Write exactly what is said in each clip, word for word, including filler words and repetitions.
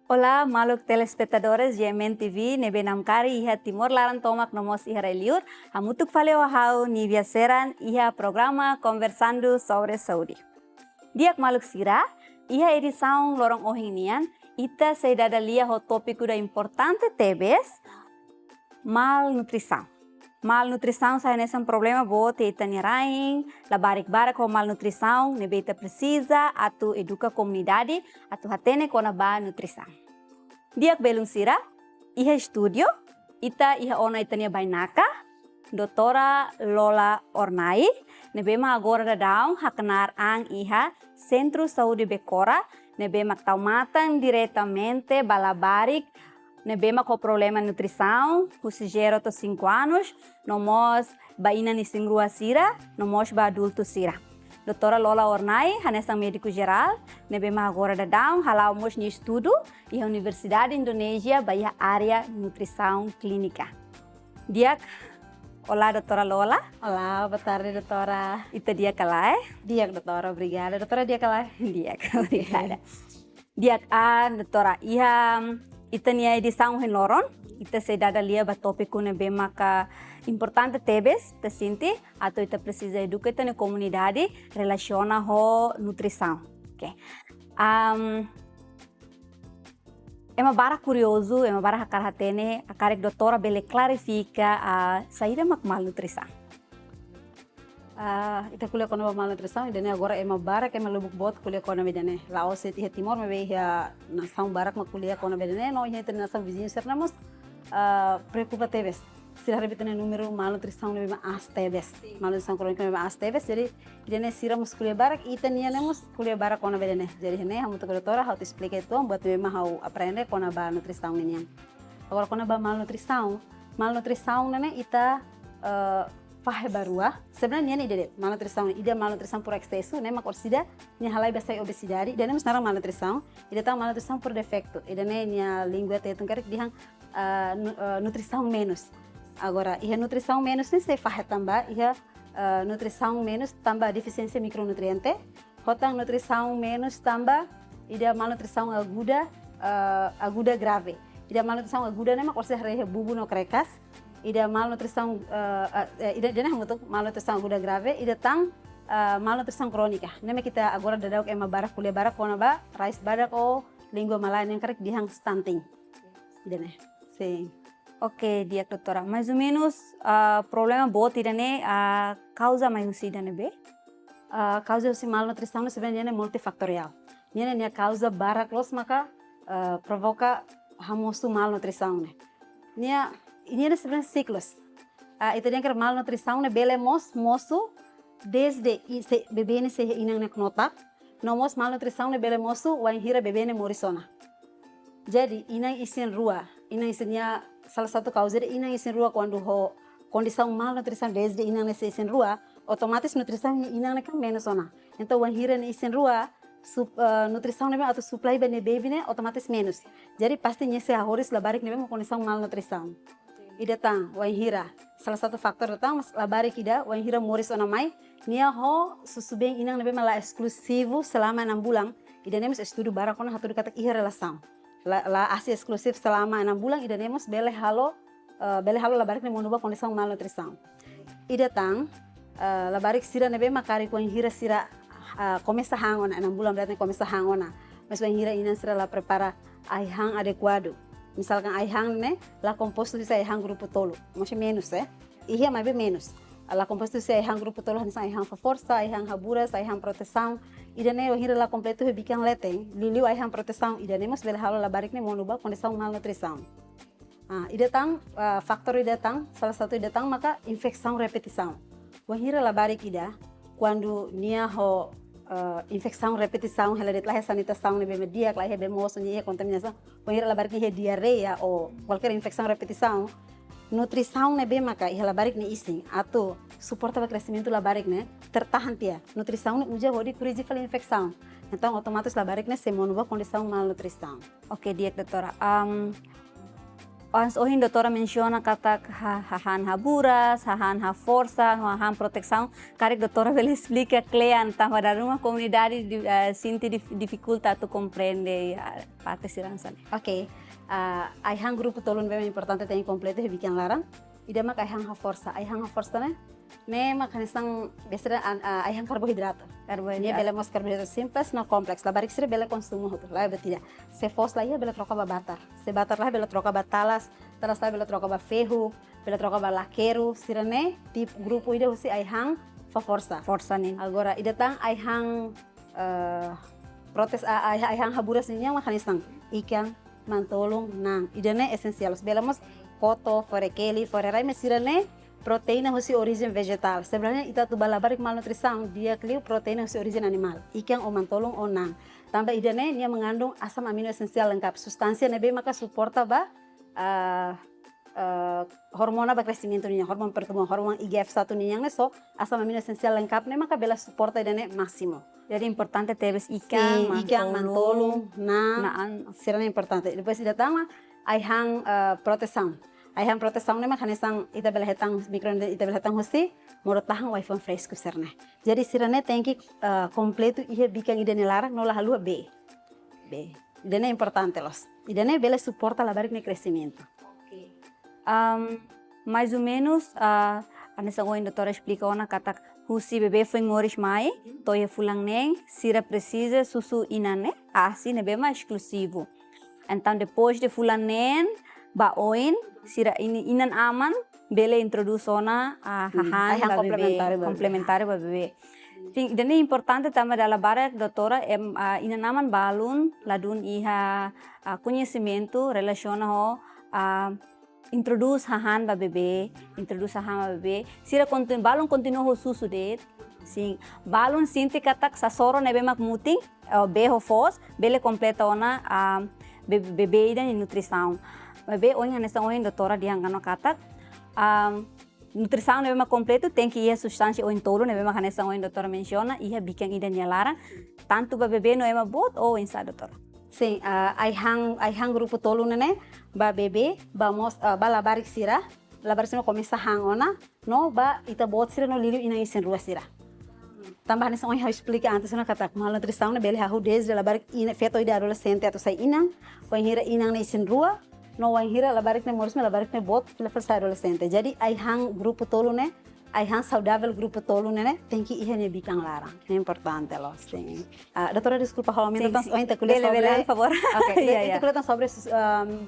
Olá, maluk telespetadores G M N T V ne'ebé namkari iha Timor laran tomak no mós iha rai-liur, hamutuk fali ho ha'u Nívia Seran iha programa Conversando sobre Saúde. Di'ak maluk sira, iha edisaun loron ohin nian, ita sei dada lia ho tópiku ida importante tebes, malnutrisaun. Malnutrisaun sai hanesan problema boot iha ita-nia rain, labarik barak ho malnutrisaun, ne'ebé ita presiza atu eduka komunidade atu hatene kona-ba nutrisaun. Di'ak belun sira, iha estúdiu, ita iha ona ita-nia bainaka, Doutora Lola Ornai, ne'ebé mak agora daudaun haknaar an iha Sentru Saúde Becora, ne'ebé mak tau matan diretamente ba labarik ne'ebé mak ho problema nutrisaun, husi zero to'o cinco anos, no mós ba inan isin-rua sira, no mós ba adultu sira. Doutora Lola Ornai, hanesan médiku jerál, ne'ebé mak agora daudaun hala'o mós nia estudu iha Universidade Indonézia ba iha área nutrisaun klínika. Di'ak, olá, doutora Lola. Olá, boa tarde, doutora. Ita di'ak ka lae? Di'ak, doutora, obrigada. Doutora di'ak ka lae? Di'ak, obrigada. Di'ak, ah, doutora, iha ita-nia edisaun ohin loron, ita sei dada lia ba tópiku ne'ebé maka importante tebes, ita sente, atu ita presiza eduka ita-nia komunidade relasiona ho nutrisaun. Oke. Am, ema barak kuriozu, ema barak hakarak hatene, hakarak doutora bele klarifika, ah, saida mak malnutrisaun. Ah, ita ko'alia kona-ba malnutrisaun, ida-ne'e agora ema barak, ema lubuk boot ko'alia kona-ba ida-ne'e. La'ós de'it iha Timor, maibé iha nasaun barak mak ko'alia kona-ba ida-ne'e, no iha ita-nia nasaun viziñu sira-ne'e mós, ah, preokupa tebes. Sira haree ita-nia númeru malnutrisaun ne'ebé mak aas tebes. Sin. Malnutrisaun krónika ne'ebé mak aas tebes, jadi ida-ne'e sira mós ko'alia barak, ita-nia ne'e mós ko'alia barak kona-ba ida-ne'e. Jadi ne'e hamutuk ho doutora, ha'u atu esplika uitoan, buat ne'ebé mak ha'u aprende kona-ba nutrisaun ninian. Agora kona-ba malnutrisaun, malnutrisaun ne'e ita, eh, fahe ba rua. Sebenarnya ne'e ida de'it, malnutrisaun, ida malnutrisaun por exceso, ne'e mak orsida nia halai ba sai obesidade, ida-ne'e mós naran malnutrisaun, ida tan malnutrisaun por defeito, ida-ne'e nia língua Tetun karik dehan, eh, nu-, eh, nutrisaun menus. Agora, iha nutrisaun menus ne'e sei fahe tanba iha, eh, nutrisaun menus tanba defisiénsia mikronutriente, ho tan nutrisaun menus tanba ida malnutrisaun aguda, eh, aguda grave. Ida malnutrisaun aguda ne'e mak orsida haree iha bubu no krekas. Ida malnutrisaun, eh, eh, eh, ida, ida-ne'e hamutuk malnutrisaun aguda grave, ida tan, eh, malnutrisaun krónika. Ne'e mak ita agora daudaun ema barak ko'alia barak kona-ba, rais badak ho língua malae ne'e karik dehan stunting. Ida-ne'e. Sin. Oke, di'ak doutora. Mais ou menus, ah, problema boot ida-ne'e, ah, kauza mai husi ida-ne'ebé? Ah, kauza husi malnutrisaun ne'e sebenarnya ne'e multifatoriál. Nia ne'e nia kauza barak loos maka, ah, provoka hamosu malnutrisaun ne'e. Nia, nia ne'e sebenarnya siklus. Ah, ita dehan katak malnutrisaun ne'e bele mós mosu desde i-, se-, bebé ne'e sei iha inan nia knotak, no mós malnutrisaun ne'e bele mosu wainhira bebé ne'e moris ona. Jadi, inan isin-rua, inan isin nia salah satu kauza de'it inan isin-rua kuandu ho kondisaun malnutrisaun desde inan nia sei isin-rua, otomatis nutrisaun iha inan ne'e kan menus ona. Entaun, wainhira nia isin-rua, sup-, eh, nutrisaun ne'ebé atu supply ba nia baby ne'e otomatis menus. Jadi, pasti nia sei hahoris labarik ne'ebé mak kondisaun malnutrisaun. Ida tan, wainhira. Salah satu faktor ida tan, mas labarik ida, wainhira moris ona mai, nia ho susubeen inan ne'ebé mak la eskluzivu selama enam bulan, ida-ne'e mós estudu barak kona hatudu katak iha relasaun. La, la asi eskluzivu selama enam bulan, ida-ne'e mós bele halo, eh, bele halo labarik ne'e monu ba kondisaun malnutrisaun. Ida tan, eh, labarik sira ne'ebé mak karik wainhira sira, eh, komesa han ona, enam bulan berarti komesa han ona. Mas wainhira inan sira la prepara ai-han adekuadu. Misalkan ai-han ne'e la kompostu husi ai-han grupu tolu, maksudnya menus, eh. Iha maibé menus. La kompostu husi ai-han grupu tolu hanesan ai-han fó-forsa, ai-han haburas, ai-han protesaun. Ida-ne'e wainhira la kompletu iha bikan leten, liuliu ai-han protesaun, ida-ne'e mós bele halo labarik ne'e monu ba kondisaun malnutrisaun. Ah, ida tan, ah, faktor ida tan, salah satu ida tan maka infesaun repetisaun. Wainhira labarik ida, kuandu nia ho, eh, infesaun repetisaun, hela de'it la iha sanitasaun ne'ebé mak di'ak, la iha bee mosu, nia iha kontaminasaun, wainhira labarik ne'e iha diarreia ou kualkér infesaun repetisaun, nutrisaun ne'ebé maka iha labarik nia isin, atu suporta ba kresimentu labarik ne'e, tertahan tiha. Nutrisaun ne'e uza hodi kuriji fali infesaun. Entaun, otomatis labarik ne'e sei monu ba kondisaun malnutrisaun. Oke, di'ak, doutora. Am, Hanesan ohin doutora mensiona katak ha-, hahán haburas, hahán haforsa, hahán protesaun. Karik doutora bele esplika kle'an tanba dala ruma komunidade di-, eh, sente dif-, difikulta atu komprende, ah, parte sira hanesan ne'e. Oke. Ah, ai-han grupu tolu ne'ebé importante tenke kompletu iha bikan laran. Ida mak ai-han haforsa. Ai-han haforsa ne'e, ne'e mak hanesan biasa an-, ah, ai-han karbohidratu. Karbohidratu. Ne'e bele mós karbohidratu simples no kompleks. Labarik sira bele konsumu hotu, lae buat ida. Se foos la iha bele troka ba batar. Se batar la iha bele troka ba talas, talas la iha bele troka ba fehu, bele troka ba lakeru, sira-ne'e tipu grupu ida husi ai-han haforsa. Forsa nian. Agora, ida tan ai-han, eh, protes-, a-, ai-, ai-han haburas nian mak hanesan ikan, manu-tolun, na'an. Ida-ne'e esensiál. Bele mós koto, fore-keli, fore-rai, maibé sira-ne'e proteína husi orijen vejetál. Sebenarnya ita atu ba labarik malnutrisaun, di'ak liu proteína husi orijen animál. Ikan ou manu-tolun ou na'an. Tanba ida-ne'e, nia mengandung asam amino esensiál lengkap. Substánsia ne'ebé maka suporta ba, ah, eh, hormona ba kresimentu nian, hormona pertumbuhan, hormona I G F satu nian ne'e só, asam amino esensiál lengkap ne'e maka bele suporta ida-ne'e másimu. Jadi importante tebes ikan, sin, ikan, manu-tolun, manu-tolun, na'an, na'an, sira-ne'e importante. Depois ida tan mak ai-han, eh, protesaun. Ai-han protesaun ne'e mak hanesan ita bele hetan mikro, ita bele hetan husi modo-tahan ou ai-fuan fresku sira-ne'e. Jadi sira-ne'e tenke, eh, kompletu iha bikan ida-ne'e laran no la haluha bee. Bee. Ida-ne'e importante loos. Ida-ne'e bele suporta labarik nia kresimentu. Oke. Am, mais ou menus, ah, hanesan ohin doutora esplika ona katak husi bebé foin moris mai, to'o iha fulan neen, sira presiza susu inan ne'e, asi ne'ebé mak eskluzivu. Entaun depois de fulan neen ba oin, sira inan-aman bele introdús ona, ah, hmm, hahán ai-han ba bebé, komplementár ba bebé. Komplementár ba bebé. Sin, ida-ne'e importante tanba dala barak doutora, em, ah, inan-aman balun ladún iha, ah, koñesimentu relasiona ho, ah, introdús hahán ba bebé, introdús hahán ba bebé. Sira kontinu-, balun kontinua ho susu de'it. Sin, balun sente katak sasoro ne'ebé mak mutin, eh, bee ho foos, bele kompleta ona, ah, be-, bebé ida-ne'e nutrisaun. Maibé ohin hanesan ohin doutora dehan ona katak, ah, nutrisaun ne'ebé mak kompletu tenke iha substánsia oin tolu ne'ebé mak hanesan ohin doutora mensiona, iha bikan ida nia laran, tantu ba bebé no ema boot ou oinsá doutora? Sin, ah, ai-han, ai-han grupu tolu ne'e ne'e, ba bebé, ba mós, ah, ba labarik sira, labarik sira komesa han ona, no ba ita-boot sira no liuliu inan isin-rua sira. Tanba hanesan ohin ha'u esplika antes ona katak malnutrisaun ne'e bele hahú dezde labarik ina-, feto ida adolexente atu sai inan, wainhira inan ne'e isin-rua, no wainhira labarik ne'e moris mai labarik ne'e boot, fila fali sai adolexente. Jadi ai-han grupu tolu ne'e, ai-han saudável grupu tolu ne'e ne'e, tenke iha nia bikan laran. Ne'e importante loos, sin. Ah, doutora, deskulpa, ha'u aumenta tan, sin, ohin ita ko'alia sobre, bele, bele, por favor. Oke, iya, ita, iya, ko'alia tan sobre sus-, ehm,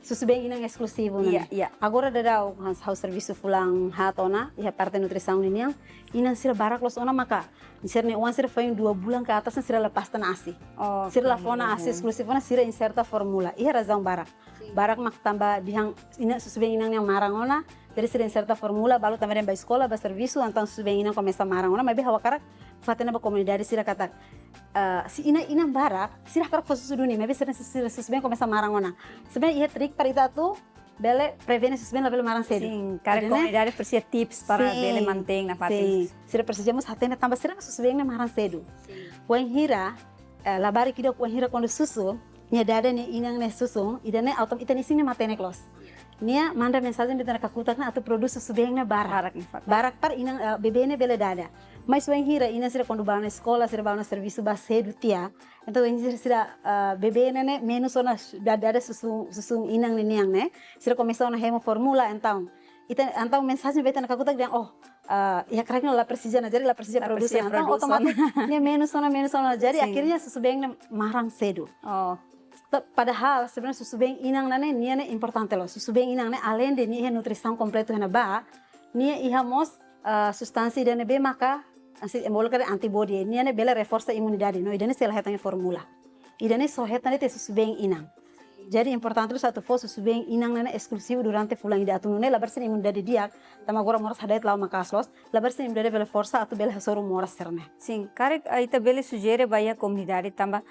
susubeen inan eskluzivu ne'e. Iya, iya. Agora daudaun ha'u, ha'u servisu fulan haat ona, iha parte nutrisaun ninian, inan sira barak loos ona maka, sira-nia oan sira foin dua bulan ke atas sira la pasta nasi. Oke. Sira la fó nasi eskluzivu ona, sira inserta fórmula. Iha razaun barak. Sin. Barak mak tanba dehan inan, susubeen inan nia maran ona, jadi sira inserta fórmula, balu tanba dehan ba eskola, ba servisu, entaun susubeen inan komesa maran ona, maibé ha'u hakarak fó-hatene ba komunidade sira katak, eh, se inan, inan barak, sira hakarak fó susu duni, maibé sira, sira, sira susubeen komesa maran ona. Sebenarnya iha trik para ita atu bele prevene susubeen labele maran sedu. Sin, karik, jadi, ne'e, komunidade presiza tips para, sin, bele mantein nafatin. Sin, sira presiza mós hatene tanba sira susubeen ne'e maran sedu. Sin. Wainhira, eh, labarik ida wainhira kuandu susu, nia dada nia inan ne'e susu, ida-ne'e autom-, ita-nia isin ne'e matenek loos. Nia manda mensajen ba ita-nia kakutak ne'e atu prodús susubeen ne'e barak. Barak ne'e fatin. Barak para inan, eh, bebé ne'e bele dada. Maibé wainhira inan sira kuandu bá ona eskola, sira bá ona servisu, bá sedu tiha. Entaun wainhira sira, eh, bebé ne'e ne'e menus ona su-, da-, dada susu, susu inan ne'e nian ne'e. Sira komesa ona hemu fórmula, entaun ita, entaun mensajen ba ita-nia kakutak dehan, oh, eh, iha kraik ne'e la presiza ona, jadi la presiza prodús ona. La presiza prodús ona. Entaun automátiku nia menus ona, menus ona. Jadi, sin, akhirnya susubeen ne'e maran sedu. Oh. Te-, padahal sebenarnya susubeen inan ne'e, nia ne'e importante loos. Susubeen inan ne'e, além de nia iha nutrisaun kompletu iha ne'ebá, nia iha mós, eh, substánsia ida ne'ebé maka, ansi, ema bolu karik antibody, nia ne'e bele reforsa imunidade. No, ida-ne'e sei la hetan iha fórmula. Ida-ne'e só hetan de'it iha susubeen inan. Jadi importante loos atu fó susubeen inan ne'e ne'e eskluzivu durante fulan ida atu nune'e labarik sira-nia imunidade di'ak, tanba agora moras hada'et la'o maka'as loos, labarik sira-nia imunidade bele forsa atu bele hasoru moras sira-ne'e. Sin, karik, eh, ita bele sujere ba iha komunidade tanba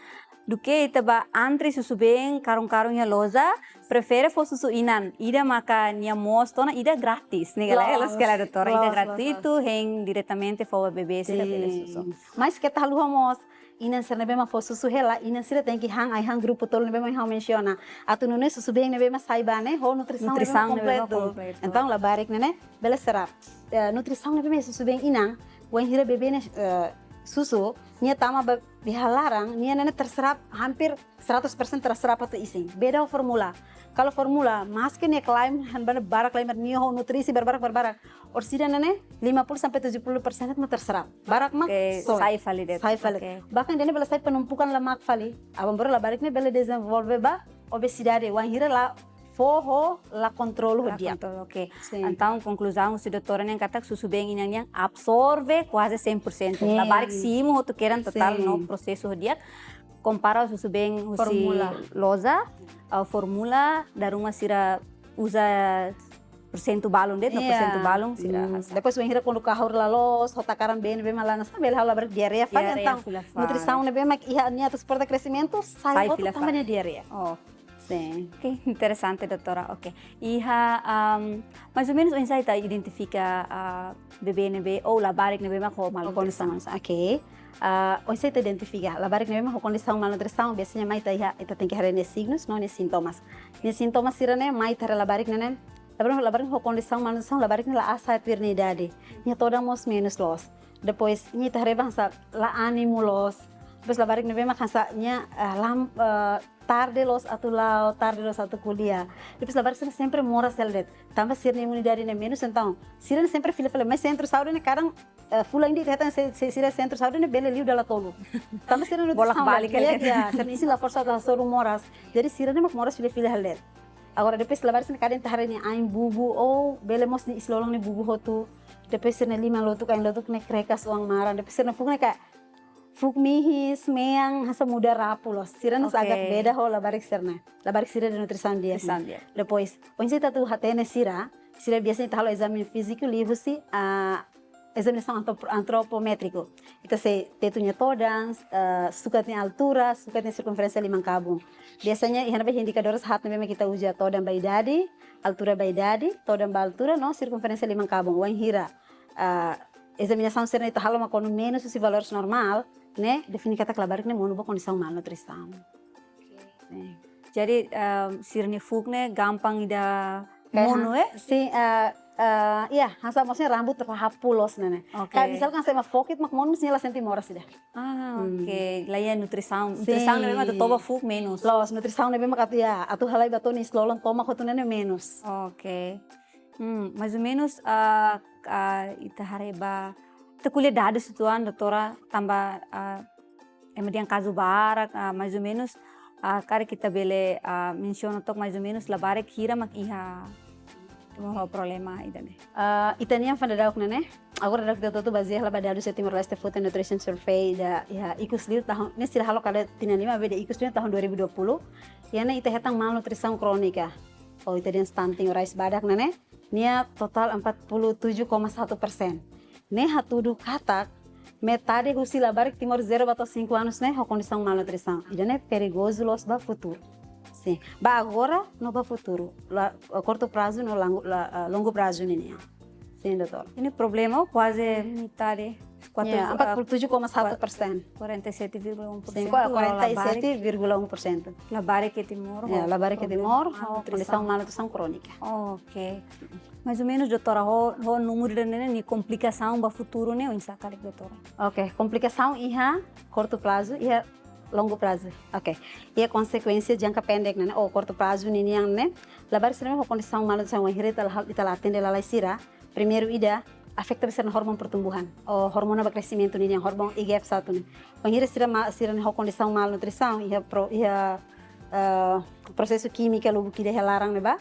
duké ita bá antre susubeen karung-karung iha loja, prefere fó susu inan, ida maka nia moos tiha ona, ida grátis, ne'e ka lae? Loos, loos ka lae, doutora? Ida, loos, loos, gratuitu, loos, hein diretamente fó ba bebé sira bele susu. Sin. Maibé keta haluha mós, inan sira ne'ebé mak fó susu hela, inan sira tenke han ai-han grupu tolu ne'ebé mak ha'u mensiona. Atu nune'e susubeen ne'ebé mak sai ba ne'e ho nutrisaun ne'ebé mak kompletu. Nutrisaun ne'ebé mak kompletu. Entaun labarik ne'e ne'e bele serap. Eh, nutrisaun ne'ebé mak susubeen inan, wainhira bebé ne'e, eh, susu, nia tama ba iha laran, nia ne'e ne'e terserap hampir seratus persen terserap atu isin. Beda ho formula. Kalau formula, maske nia klaim han barak, klaim nia ho nutrisi barak, barak, barak. Orsida ne'e ne'e lima puluh sampai tujuh puluh persen mak terserap. Barak mak, oke, soe, sai fali de'it. Sai fali. Oke. Bahkan ida ne'e bele sai penumpukan lemak fali. Aban-bainrua labarik ne'e bele dezenvolve ba obesidade. Wainhira la fó ho la kontrola ho di'ak. La kontrola, oke. Sin. Entaun, konkluzaun husi doutora nian katak susubeen inan nian absorve kuaze cem por cento. Sin. Labarik simu hotu kedan totál, sin, no prosesu ho di'ak. Kompara susubeen husi formula, loja, eh, formula, dala ruma sira uza persentu balun de'it, no, iya, persentu balun sira, hmm, hasa'e. Depois wainhira kuandu kahur la loos, ho takaran been, been malan, sa bele halo labarik diarreia fali. Diarreia, entaun fila fali. Nutrisaun ne'ebé mak iha nia atu suporta kresimentu, sai, sai hotu fila tanba fali nia diarreia. Oh. Sin. Oke, interesante, doutora. Oke. Iha, am, mais ou menus oinsá ita identifika, ah, bebé ne'ebé, ou labarik ne'ebé mak ho malnutrisaun? Ho kondisaun. Oke. Ah, oinsá ita identifika labarik ne'ebé mak ho kondisaun malnutrisaun, biasanya mai ita iha, ita tenke haree nia signus no nia sintomas. Nia sintomas sira ne'e mai ita haree labarik ne'e ne'e, labarik, labarik ho kondisaun malnutrisaun, labarik ne'e la aat sa'e tuir nia idade. Nia todan mós menus loos. Depois, nia ita haree ba hanesan la ánimu loos. Depois labarik ne'ebé mak hanesan nia, eh, lam-, eh, tarde loos atu la'o, tarde loos atu ko'alia. Depois labarik sira sempre moras hela de'it. Tanba sira-nia imunidade ne'e menus, entaun sira ne'e sempre fila-fila. Mai sentru saúde ne'e kadang, eh, fulan ida ita hetan se, se, sira sentru saúde ne'e bele liu dala tolu. Tanba sira-nia nutrisaun, bolak-balik, ya, hela de'it, ya, sira-nia isin la forsa atu hasoru moras. Jadi sira ne'e mak moras fila-fila hela de'it. Agora, depois labarik sira ne'e kadang ita haree nia ain bubu, ou bele mós nia isin-lolon nia bubu hotu. Depois sira-nia liman lotuk, ain lotuk ne'e krekas, oan maran. Depois sira-nia fuuk ne'e kayak fuuk mihis, mean, hanesan muda rapu loos. Sira ne'e, oke, agak beda ho labarik sira ne'e. Labarik sira ida nutrisaun di'ak. Nutrisaun di'ak. Depois, oinsá ita atu hatene sira, sira biasanya ita halo ezame fíziku liuhusi, ah, ezaminasaun antro-, antropométriku. Ita sei tetu nia todan, eh, sukat nia altura, sukat nia sirkunferénsia liman kabun. Biasanya iha ne'ebé indikadór haat ne'ebé mak ita uza: todan ba idade, altura ba idade, todan ba altura, no sirkunferénsia liman kabun. Wainhira, eh, ezaminasaun sira ne'e ita halo mak kuandu menus husi valores normál, ne'e define katak labarik ne'e monu ba kondisaun malnutrisaun. Oke. Sin. Jadi, eh, sira-nia fuuk ne'e gampang ida, eh, monu, eh? Sin, eh, eh, iya, hanesan maksudnya rambut rapu loos ne'e ne'e. Oke. Kayak misalkan hanesan ema fokit mak monu, sira la sente moras ida. Ah, hmm, oke. La iha nutrisaun. Sin. Nutrisaun ne'ebé mak atu toba fuuk menus. Loos, nutrisaun ne'ebé mak atu, ya, atu halai ba to'o nia isin-lolon tomak hotu ne'e ne'e menus. Oke. Hmm, mais ou menus, ah, ah, ita haree ba, ita ko'alia dadus uitoan, doutora, tanba, ah, ema dehan kazu barak, ah, mais ou menus, ah, karik ita bele, ah, mensiona took mais ou menus labarik hira mak iha, ho problema ida-ne'e. Ah, ita-nia fanda daudaun ne'e ne'e, agora daudaun ita hotu bazeia hela ba dadus husi Timor-Leste Food and Nutrition Survey ida, iha ikus liu tahun, ne'e sira halo kada tinan lima, beda ikus liu tahun dua ribu dua puluh. Iha ne'e ita hetan malnutrisaun krónika, ou ita dehan stunting, orais badak ne'e ne'e, nia totál empat puluh tujuh koma satu persen. Ne'e hatudu katak metade husi labarik Timor zero ba to'o cinco anos ne'e ho kondisaun malnutrisaun. Ida-ne'e perigozu loos ba futuru. Sin. Ba agora no ba futuru. La, kurtu prazu no langu-, la, ah, longu prazu ninian. Sin, doutora. Ida-ne'e problema kuaze metade, kuatru, ya, ah, empat puluh tujuh koma satu persen. Quarenta e sete vírgula um por cento. Sin, kua-, quarenta e sete vírgula um por cento. Labarik iha Timor, ya, ho labarik iha Timor, problema, ho kondisaun malnutrisaun krónika. Oke. Mais ou menus, doutora, ho, ho númeru ida-ne'e, nia komplikasaun ba futuru ne'e oinsá karik, doutora? Oke, komplikasaun iha kurtu prazu, iha longu prazu. Oke. Iha konsekuénsia jangka pendek ne'e ne'e, ou kurtu prazu ninian ne'e, labarik sira ne'ebé ho kondisaun malnutrisaun, wainhira ita la, ita la atende lalais sira, primeiru ida, afeta ba sira-nia hormon pertumbuhan, ou hormona ba kresimentu ninian, hormon I G F satu ne'e. Wainhira sira ma-, sira ne'e ho kondisaun malnutrisaun, iha pro-, iha, eh, prosesu kímika lubuk ida iha laran ne'ebá,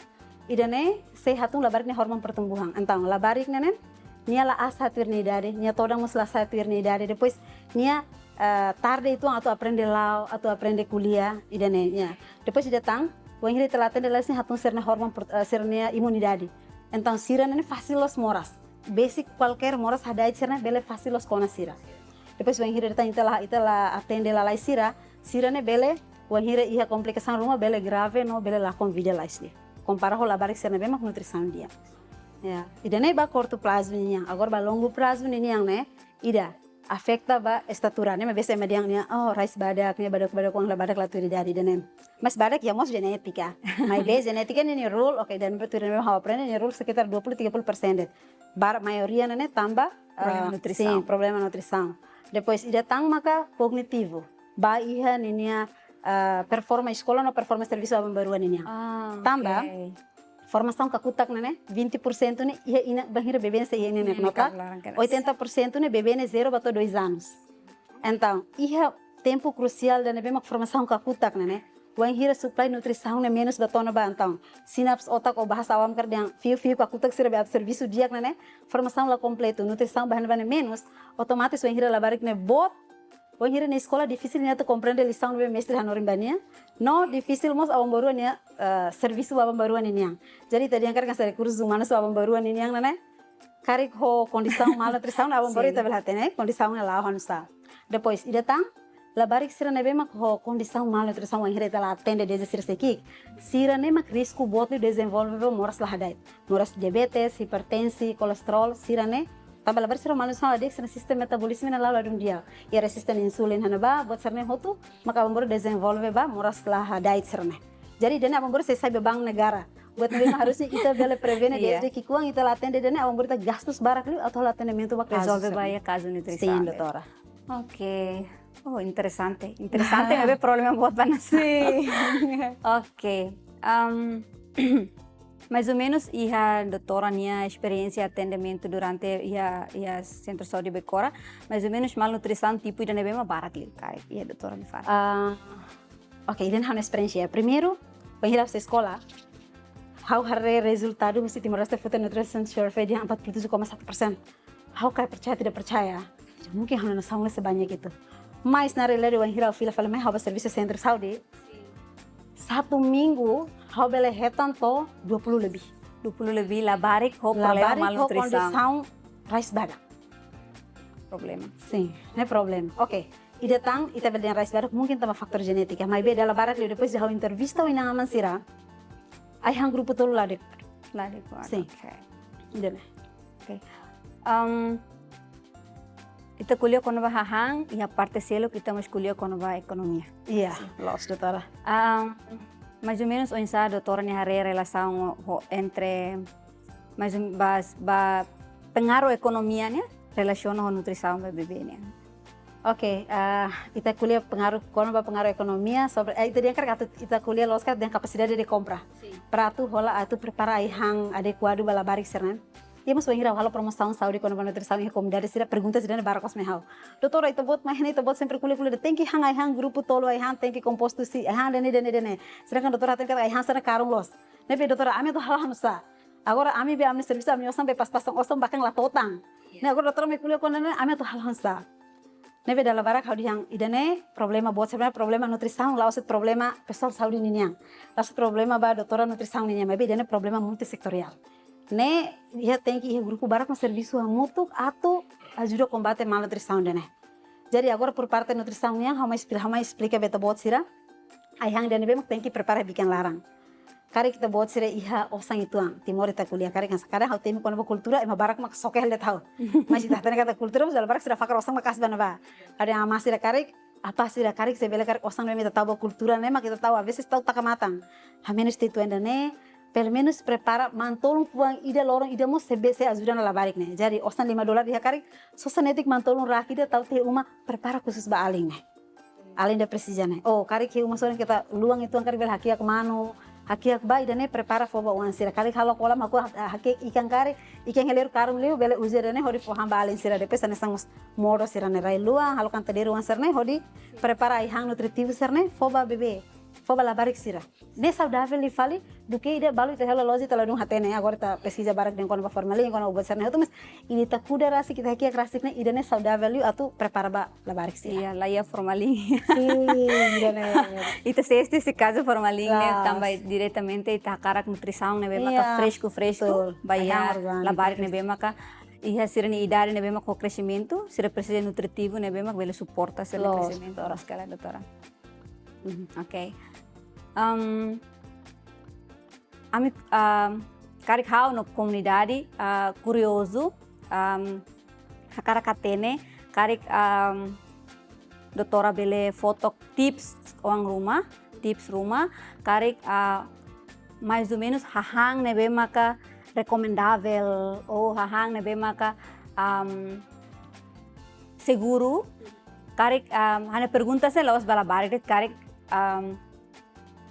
ida-ne'e sei hatún labarik nia hormon pertumbuhan. Entaun, labarik ne'e ne'e, nia la aat sa'e tuir nia idade, nia todan mós la aat sa'e tuir nia idade, depois nia, eh, tarde uitoan atu aprende la'o, atu aprende ko'alia, ida-ne'e, ya. Depois ida tan, wainhira ita la atende lalais, nia hatún sira-nia hormon per-, eh, sira-nia imunidade. Entaun, sira ne'e ne'e fasil loos moras. Besik kualkér moras hada'et sira ne'e bele fasil loos kona sira. Depois wainhira ita, ita la, ita la atende lalais sira, sira ne'e bele, wainhira iha komplikasaun ruma bele grave no bele lakon vida lalais de'it. Kompara ho labarik sira ne'ebé mak nutrisaun di'ak. Ya, ida-ne'e ba kurtu prazu ninian. Agora ba longu prazu ninian ne'e, ida, afeta ba estatura, ne'e maibé ema dehan nia, oh, rais badak, nia badak, badak, kuandu la badak la tuir idade, ida-ne'e. Mas badak iha mós jenétika. Maibé jenétika ne'e nia rule, oke, ida-ne'e tuir ne'e ha'u aprende, nia rule sekitar dua puluh, tiga puluh persen de'it. Ba maioria ne'e tanba, Problema ah, nutrisaun. Sin, problema nutrisaun. Depois, ida tan maka kognitivu. Ba iha ninia, ah, performa eskola no performa servisu aban-bainrua ninian. Ah, Tanba, oke. formasaun kakutak ne'e, vinte por cento ne'e, iha inan, bainhira bebé ne'e iha inan Iha nota, inan laran keras. oitenta por cento ne'e bebé ne'e zero ba to'o dois anos. Entaun, iha tempu krusiál ida ne'ebé mak formasaun kakutak ne'e, wainhira supply nutrisaun ne'e menus ba to'o ona ba, entaun sinapse otak, ou bahasa awam karik dehan fiu-fiu kakutak sira be atu servisu di'ak ne'e, formasaun la kompletu, nutrisaun ba iha ne'ebá ne'e menus, otomatis wainhira labarik ne'e boot, wainhira nia eskola difisil nia atu komprende lisaun ne'ebé mestre hanorin ba nia, no difisil mós aban-bainrua nia, eh, servisu ba aban-bainrua ninian. Jadi ita dehan karik hanesan rekursus umanus ba aban-bainrua ninian ne'e, karik ho kondisaun malnutrisaun, aban-bainrua Sin. ita bele hatene, kondisaun ne'e la'o hanusá. Depois, ida tan, labarik sira ne'ebé mak ho kondisaun malnutrisaun wainhira ita la atende dezde sira sei ki'ik, sira ne'e mak risku boot liu dezenvolve ba moras la hadait. Moras diabetes, hipertensi, kolesterol, sira ne'e, tanba labarik sira malnutrisaun la di'ak, sira sistema metabolizmu ne'e la'o ladún di'ak. Iha rezistente insulina iha ne'ebá, buat sira-ne'e hotu, maka aban-bainrua dezenvolve ba moras la hadait sira-ne'e. Jadi, ida-ne'e aban-bainrua sei sai beban negara. Buat ne'ebé mak harusnya ita bele prevene Iya. dezde ki'ikoan, ita la atende ida-ne'e, aban-bainrua ita gastus barak liu atu halo atendimentu ba kazu Rezolve sira-ne'e. ba iha kazu nutrisaun Sin, ne'e. doutora. Oke. Oh, interesante. Interesante, maibé problema boot ba nasaun. Sin. Oke. Am, mais ou menus iha doutora nia esperiénsia atendimentu durante iha, iha Sentru Saúde Becora, mais ou menus malnutrisaun tipu ida ne'ebé mak barak liu karik iha doutora nia fatin? Ah, oke, ida-ne'e ha'u-nia esperiénsia. Primeiru, bainhira ha'u sai eskola, ha'u haree rezultadu husi Timor-Leste Food and Nutrition Survey dehan empat puluh tujuh koma satu persen. Ha'u kayak percaya tidak percaya. Tidak mungkin ha'u-nia nasaun ne'e sebanyak itu. Mas na realidade wainhira ha'u fila fali mai ha'u ba servisu sentru saúde. Satu minggu ha'u bele hetan to'o dua puluh lebih. Dua puluh lebih labarik ho problema Labarik ho malnutrisaun. kondisaun rais badak. Problema. Sin, ne'e problema. Oke, ida tan ita bele dehan rais badak mungkin tanba fatór jenétika. Maibé dala barak liu depois de ha'u entrevista ho inan-aman sira, ai-han grupu tolu la adekuadu. La adekuadu, Sin. oke. Ida-ne'e. Oke. Am, ita ko'alia kona-ba hahán, iha parte seluk ita mós ko'alia kona-ba ekonomia. Iya, Sin. loos, doutora. Am, mais ou menus oinsá doutora nia haree relasaun ho, entre, mais ou, ba, ba pengaruh ekonomia ne'e relasiona ho nutrisaun ba bebé ne'e? Oke, ah, ita ko'alia pengaruh, kona-ba pengaruh ekonomia, sobre, eh, ita dehan karik atu ita ko'alia loos karik dehan kapasidade de kompra. Sin. Para atu hola, atu prepara ai-han adekuadu ba labarik sira-ne'e. Iha mós bainhira halo promosaun saúde kona-ba nutrisaun iha komunidade sira, pergunta sira-ne'e barak loos mai ha'u. Doutora, ita-boot mai ne'e, ita-boot sempre ko'alia, ko'alia dehan tenke han ai-han grupu tolu ai-han, tenke kompostu si, ai-han ida-ne'e, ida-ne'e, ida-ne'e. Sedangkan doutora hateten katak ai-han sira-ne'e karun loos. Ne'ebé doutora, ami atu halo hanusá? Agora ami be ami servisu, ami osan be pas-pasan osan bakan la totan. Ne'e agora doutora mai ko'alia kona-ba ne'e, ami atu halo hanusá? Ne'ebé dala barak ha'u dehan ida-ne'e problema boot, sebenarnya problema nutrisaun la'ós de'it problema pesoál saúde ninian. La'ós de'it problema ba doutora nutrisaun ninian, maibé ida-ne'e problema multisetoriál. Ne'e iha tenke iha grupu barak mak servisu hamutuk atu ajuda kombate malnutrisaun ida-ne'e. Jadi agora por parte nutrisaun nian, ha'u mai espli-, ha'u mai esplika ba ita-boot sira. Ai-han ida-ne'ebé mak tenke prepara bikan laran. Karik ita-boot sira iha osan uitoan, Timor ita ko'alia karik hanesan, kadang ha'u temi kona-ba kultura, ema barak mak soke hela de'it ha'u. Mas ita hatene katak kultura, mas dala barak sira fakar osan maka'as ba ne'ebá. Ada yang ama sira karik, apa sira karik, se bele karik osan ne'ebé mak ita tau ba kultura ne'e mak ita tau, às vezes tau taka matan. Hamenus uitoan ida-ne'e, pelumenus prepara manu-tolun fuan ida loron ida mós sei be, sei ajuda ona labarik ne'e. Jadi osan lima dolar iha karik, sosa netik manu-tolun rak ida tau tiha uma, prepara khusus ba alin ne'e. Alin ida presiza ne'e. Oh, karik iha uma sorin keta luan uitoan karik bele hakiak manu, hakiak bá ida-ne'e prepara fó ba oan sira. Karik halo kolam ha'u ha-, hakiak ikan karik, ikan hela karun liu bele uza ida-ne'e hodi fó han ba alin sira depois hanesan mós modo sira-ne'e rai luan, halo kantadeiru oan sira-ne'e hodi prepara ai-han nutritivu sira-ne'e fó ba bebé, fó ba labarik sira. Ne'e saudavel liu fali, duké ida balu ita hela loos ita ladún hatene, agora ita peskiza barak dehan kona-ba formalin, kona-ba buat sira-ne'e hotu, mas ida ita kuda rasik, ita hakiak rasik ne'e, ida-ne'e saudavel liu atu prepara ba labarik sira. Iya, la iha formalin. Sin, ida-ne'e. Ita sesti se kazu formalin ne'e Loos. tanba diretamente ita hakarak nutrisaun ne'ebé maka Iya, fresku-fresku, betul. ba iha Ai-han orgániku, labarik fresku. ne'ebé maka iha sira-nia idade ne'ebé maka ho kreximentu, sira presiza nutritivu ne'ebé maka bele suporta sira-nia Loos, kreximentu, doutora. loos sekali, doutora. Mhm, oke. Am, ami, am, karik ha'u no komunidade, ah, kuriozu, am, hakarak hatene, Karik, am, doutora bele fó took tips oan ruma, tips ruma, karik, ah, mais ou menus hahán ne'ebé maka rekomendavel, ou hahán ne'ebé maka, am, seguru, karik, am, ha'u-nia pergunta sira la'ós ba labarik de'it, karik, am,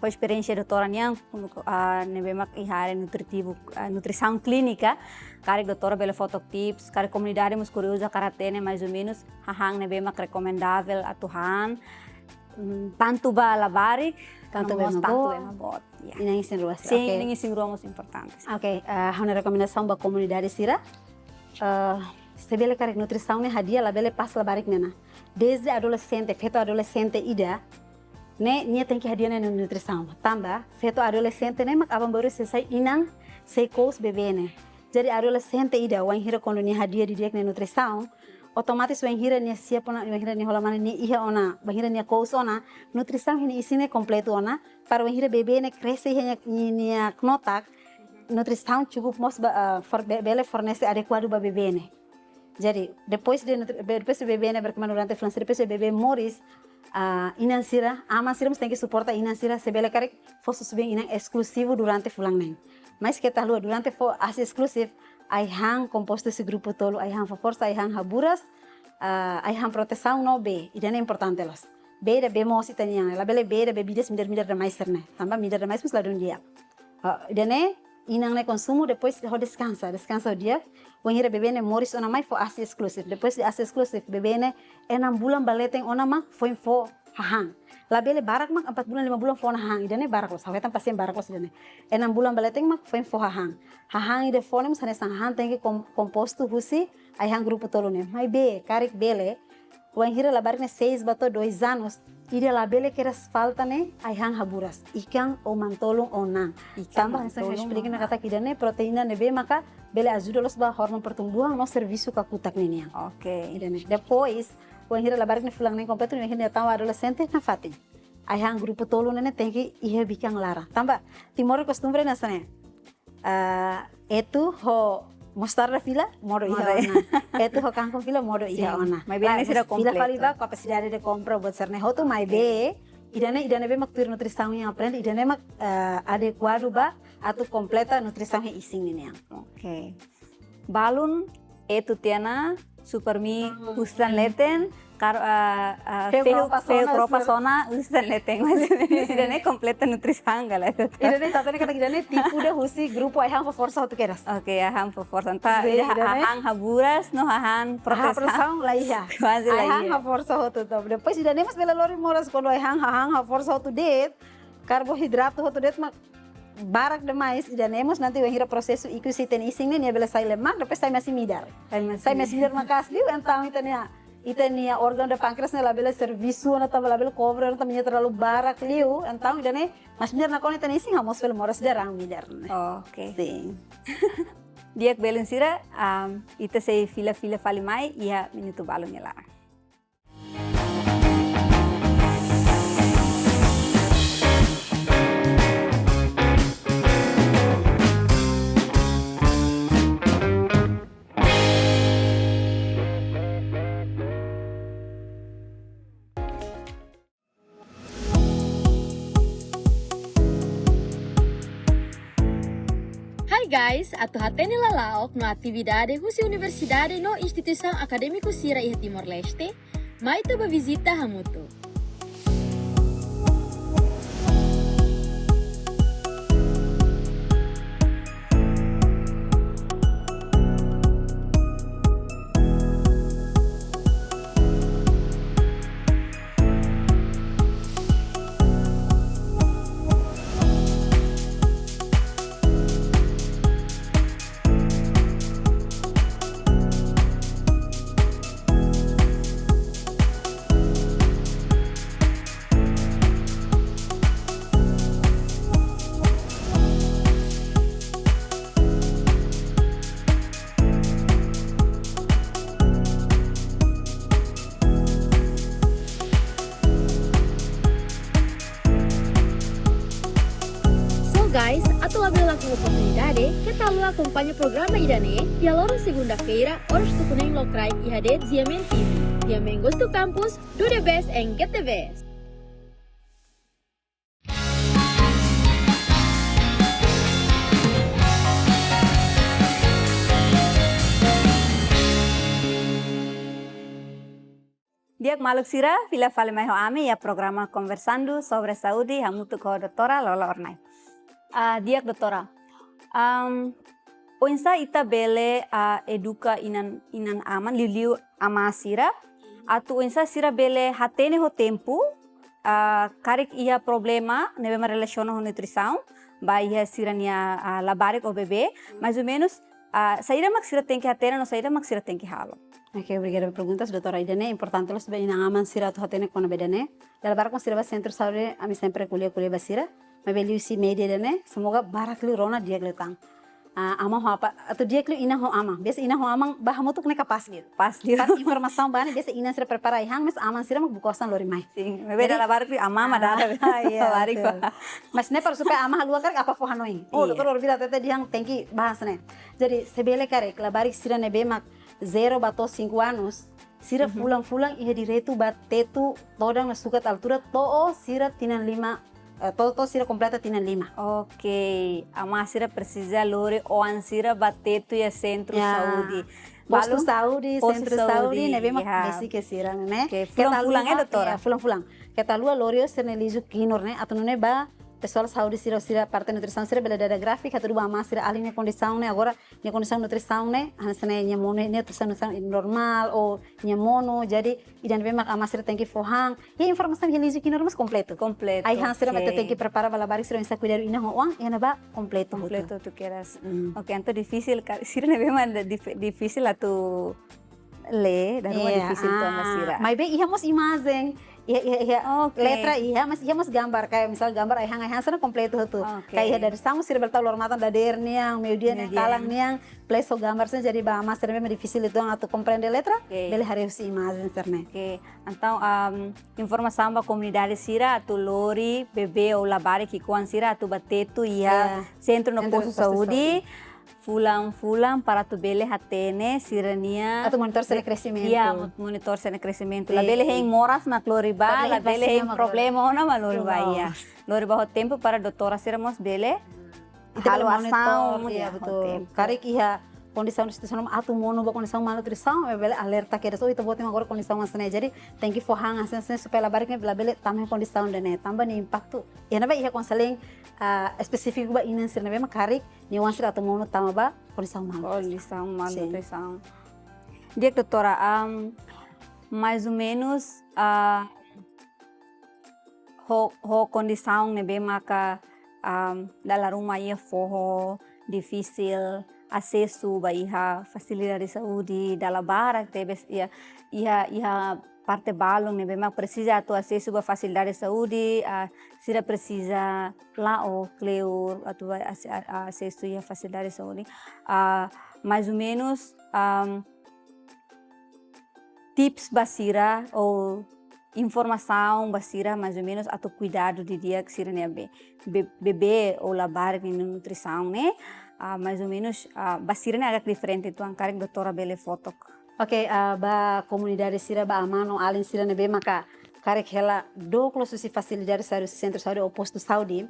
ho esperiénsia doutora nian, ah, ne'ebé mak iha área nutritivu, ah, nutrisaun klínika, karik doutora bele fó took tips, karik komunidade mós kuriozu hakarak hatene mais ou menus hahán ne'ebé mak rekomendavel atu han, mm, tantu ba labarik, tantu no ba mós ema tantu boot. Ema boot, ya. Inan isin-rua, sin, oke. Inan isin-rua mós importante. Oke, ah, ha'u-nia rekomendasaun ba komunidade sira, ah, se bele karik nutrisaun ne'e hadi'a labele pas labarik nian ona. Dezde adolexente, feto adolexente ida, ne'e nia tenke hadi'a nia nutrisaun. Tanba, feto adolexente ne'e mak aban-bainrua sei sai inan, sei kous bebé ne'e. Jadi adolexente ida, wainhira kuandu nia hadi'a didi'ak nia nutrisaun, otomatis wainhira nia siap ona, wainhira nia hola-mane nia iha ona, wainhira nia kous ona, nutrisaun iha nia isin ne'e kompletu ona, para wainhira bebé ne'e krese iha nia, nia, nia knotak, nutrisaun cukup mós ba, ah, for-, be-, bele fornese adekuadu ba bebé ne'e. Jadi, depois de nutri-, be-, depois de bebé ne'e berkembang durante fulan sira, depois de bebé moris, ah, inan sira, aman sira mós tenke suporta inan sira, se bele karik fó susubeen inan eskluzivu durante fulan neen. Mais keta haluha durante fó ASI eskluzivu, ai-han kompostu husi grupu tolu, ai-han fó forsa, ai-han haburas, ah, ai-han protesaun no bee, ida-ne'e importante loos. Bee ida bee moos ita-nian, labele bee ida bebidas midar-midar demais sira-ne'e. Tanba midar demais mós ladún di'ak. Ah, ida-ne'e, inan ne'e konsumu, depois ho deskansa, deskansa di'ak, wainhira bebé ne'e moris ona mai fó ASI eskluzivu. Depois de ASI eskluzivu, bebé ne'e enam bulan ba leten ona mak foin fó hahán. Labele barak mak empat bulan, lima bulan fó ona hahán. Ida-ne'e barak loos, ha'u hetan pasiente barak loos ida-ne'e. Enam bulan ba leten mak foin fó hahán. Hahán ida fó ne'e mós hanesan hahán tenke kom-, kompostu husi ai-han grupu tolu ne'e. Maibé, karik bele, wainhira labarik ne'e seis ba to'o dois anos, ida labele kedas falta ne'e ai-han haburas, ikan ou manu-tolun ou na'an. Ikan, tanba hanesan manu-tolun, esplika ona na'an. Katak ida-ne'e proteína ne'ebé maka bele ajuda loos ba hormon pertumbuhan no servisu kakutak ninian. Oke. Ida-ne'e. Depois, wainhira labarik ne'e fulan neen kompletu, wainhira nia tama adolexente, nafatin. Ai-han grupu tolu ne'e tenke iha bikan laran. Tanba, Timor kostumbre hanesan ne'e. Ah, etu ho mostarda fila, modo iha, modo, ona. Etu ho kangkung fila, modo iha, sin, ona. Maibé, ah, ne'e sira fila kompletu. Fali ba kapasidade de kompra buat sira-ne'e hotu, maibé, ida-ne'e, ida-ne'ebé mak tuir nutrisaun nian aprende, ida-ne'e mak, ah, adekuadu ba atu kompleta nutrisaun iha isin ninian. Oke. Balun, etu tiha ona, Supermi, hmm, husi leten, kar-, ah, ah, fehu, fehu kropas ona, fehu kropas ona, husi leten. Maibé ida-ne'e kompleta nutrisaun ka lae. Ida-ne'e, tanba ne'e katak ida-ne'e tipu ida husi grupu ai-han fó forsa hotu kedas. Oke, ai-han fó forsa. Tanba, sin, ida, ida-ne'e hahán haburas, no hahán, hahán protesaun. Protesaun laiha. Kuaze laiha. Ai-han fó forsa hotu, to'o. Depois ida-ne'e mós bele lori moras kuandu ai-han, hahán fó forsa hotu de'it, karbohidratu hotu de'it mak barak demais, ida-ne'e mós nanti wainhira prosesu ikus ita-nia isin ne'e, nia bele sai lemak, depois sai masin-midar. Sai masin-midar. Sai masin-midar maka'as liu, entaun ita-nia, ita-nia órgaun de pánkreas ne'e labele servisu, ona tanba labele kobre, ona tanba nia terlalu barak liu, entaun ida-ne'e masin-midar nakonu ita-nia isin, ha'u mós bele moras ida raan midar ne'e. Oke. Sin. Di'ak belun sira, am, ita sei fila-fila fali mai, iha minutu balun nia laran. Hi guys, atu hatene lala'ok no atividade husi universidade no instituisaun akadémiku sira iha Timor-Leste, mai ita bá vizita hamutuk. So guys, atu labele lakon oportunidade, keta haluha akompaña programa ida-ne'e iha loron segunda-feira, oras tuku neen lokraik iha de'it GMN TV. Yang main goes to campus, do the best and get the best. Di'ak maluk sira, fila fali mai ho ami iha programa Conversando sobre Saúde, hamutuk ho doutora Lola Ornai. Ah, di'ak doutora. Am, oinsá ita bele, ah, eduka inan, inan-aman, liuliu amá sira, atu oinsá sira bele hatene ho tempu, ah, karik iha problema ne'ebé mak relasiona ho nutrisaun, ba iha sira-nia, ah, labarik ou bebé, mais ou menus, ah, saida mak sira tenke hatene no saida mak sira tenke halo. Oke, obrigada ba perguntas, doutora. Ida-ne'e importante loos ba inan-aman sira atu hatene kona-ba ida-ne'e. Dala barak kuandu sira bá sentru saúde, ami sempre ko'alia, ko'alia ba sira. Maibé liuhusi média ida-ne'e, semoga barak liu rona di'ak liután. Ah, amá ho apá, atu di'ak liu inan ho amá. Biasa inan ho amá bá hamutuk ne'e kapás liu. Kapás liu. Pas informasaun bá ne'e, biasa inan sira prepara ai-han, mais amá sira mak buka osan lori mai. Sin, maibé dala barak liu amá mak dala. Ah, iya, barak betul. Mas ne'e para supaya amá haluha karik apá fó hanoin. Oh, iya, doutora Lola bira tete dehan tenke bá hanesan ne'e. Jadi, se bele karik, labarik sira ne'ebé mak zero ba to'o cinco anos, sira fulan-fulan iha direitu ba tetu todan no sukat altura to'o sira tinan lima, eh, to'o, to'o sira kompleta tinan lima. Oke, amá sira presiza lori oan sira ba tetu iha sentru saúde. Postu saúde, postu sentru saúde, saúde, ne'ebé mak besik sira ne'e. Oke, fulan-fulan, eh, doutora? Iya, fulan-fulan. Keta haluha lori sira-nia liju kinur ne'e, atu nune'e ba pesoál saúde sira, sira parte nutrisaun sira bele dada grafik, hatudu ba amá sira alin nia kondisaun ne'e agora, nia kondisaun nutrisaun ne'e, hanesan ne'e nia monu, nia nutrisaun, nutrisaun normál, ou nia monu, jadi ida ne'ebé mak amá sira tenke fó han. Iha informasaun iha liju kinur mós kompletu. Kompletu, ai-han sira mak, oke, tenke prepara ba labarik sira oinsá kuidadu inan ho oan, iha ne'ebá kompletu hotu. Kompletu hotu kedas. Mm. Oke, entaun difisil ka, sira ne'ebé mak dif-, difisil atu lee, dala ruma difisil tama sira. Maibé iha mós imajen, iha, iha, iha, oke, letra iha, mas iha mós gambar, kayak misal gambar ai-han, ai-han sira kompletu hotu. Oke. Kayak iha dadeer-saan sira bele tau loro-matan dadeer nian, meiudia nian, meiudia, kalan nian, plus ho gambar sira, jadi ba amá sira ne'ebé mak difisil uitoan atu komprende letra, oke, bele haree husi imajen sira-ne'e. Oke. Entaun, am, informasaun ba komunidade sira atu lori bebé ou labarik ki'ikoan sira atu ba tetu iha, iya, sentru no, sentru postu, postu saúde, saúde. Fulan-fulan para atu bele hatene sira-nia, atu monitor sira-nia, be-, kresimentu. Iya, mo-, monitor sira-nia kresimentu. Sin. Labele hein moras mak lori bá, labele hein problema ona mak lori bá, iya. Labele hein pasiénsia mak lori bá. Loos. Lori bá ho tempu para doutora sira mós bele, ita bele halo monitor, asaun, iya, iya, ho tempu. Betul. Karik iha kondisaun situasaun atu monu ba kondisaun malnutrisaun, bele alerta kedas, oh, ita-boot mak agora kondisaun hanesan ne'e. Jadi, tenke fó han hanesan ne'e supaya labarik ne'e labele tama iha kondisaun ida-ne'e. Tanba nia impaktu. Iha ne'ebá iha konselling, ah, espesífiku ba inan sira ne'ebé mak karik nia oan sira atu monu tama ba kondisaun malnutrisaun. Kondisaun malnutrisaun. Sin. Di'ak, doutora, am, mais ou menus, ah, ho, ho kondisaun ne'ebé maka, am, dala ruma iha foho, difisil asesu ba iha fasilidade saúde, dala barak tebes iha, iha, iha parte balun ne'ebé mak presiza atu asesu ba fasilidade saúde, ah, sira presiza la'o kleur atu ba ase-, a-, asesu iha fasilidade saúde. Ah, mais ou menus, am, tips ba sira ou informasaun ba sira, mais ou menus, atu kuidadu didi'ak sira-nia be-, be-, bebé ou labarik nia nutrisaun ne'e, ah, mais ou menus, ah, ba sira ne'e agak diferente uitoan, karik doutora bele fó took. Oke, ah, ba komunidade sira, ba amá no alin sira ne'ebé maka karik hela dook loos husi fasilidade saúde, husi sentru saúde ou postu saúde,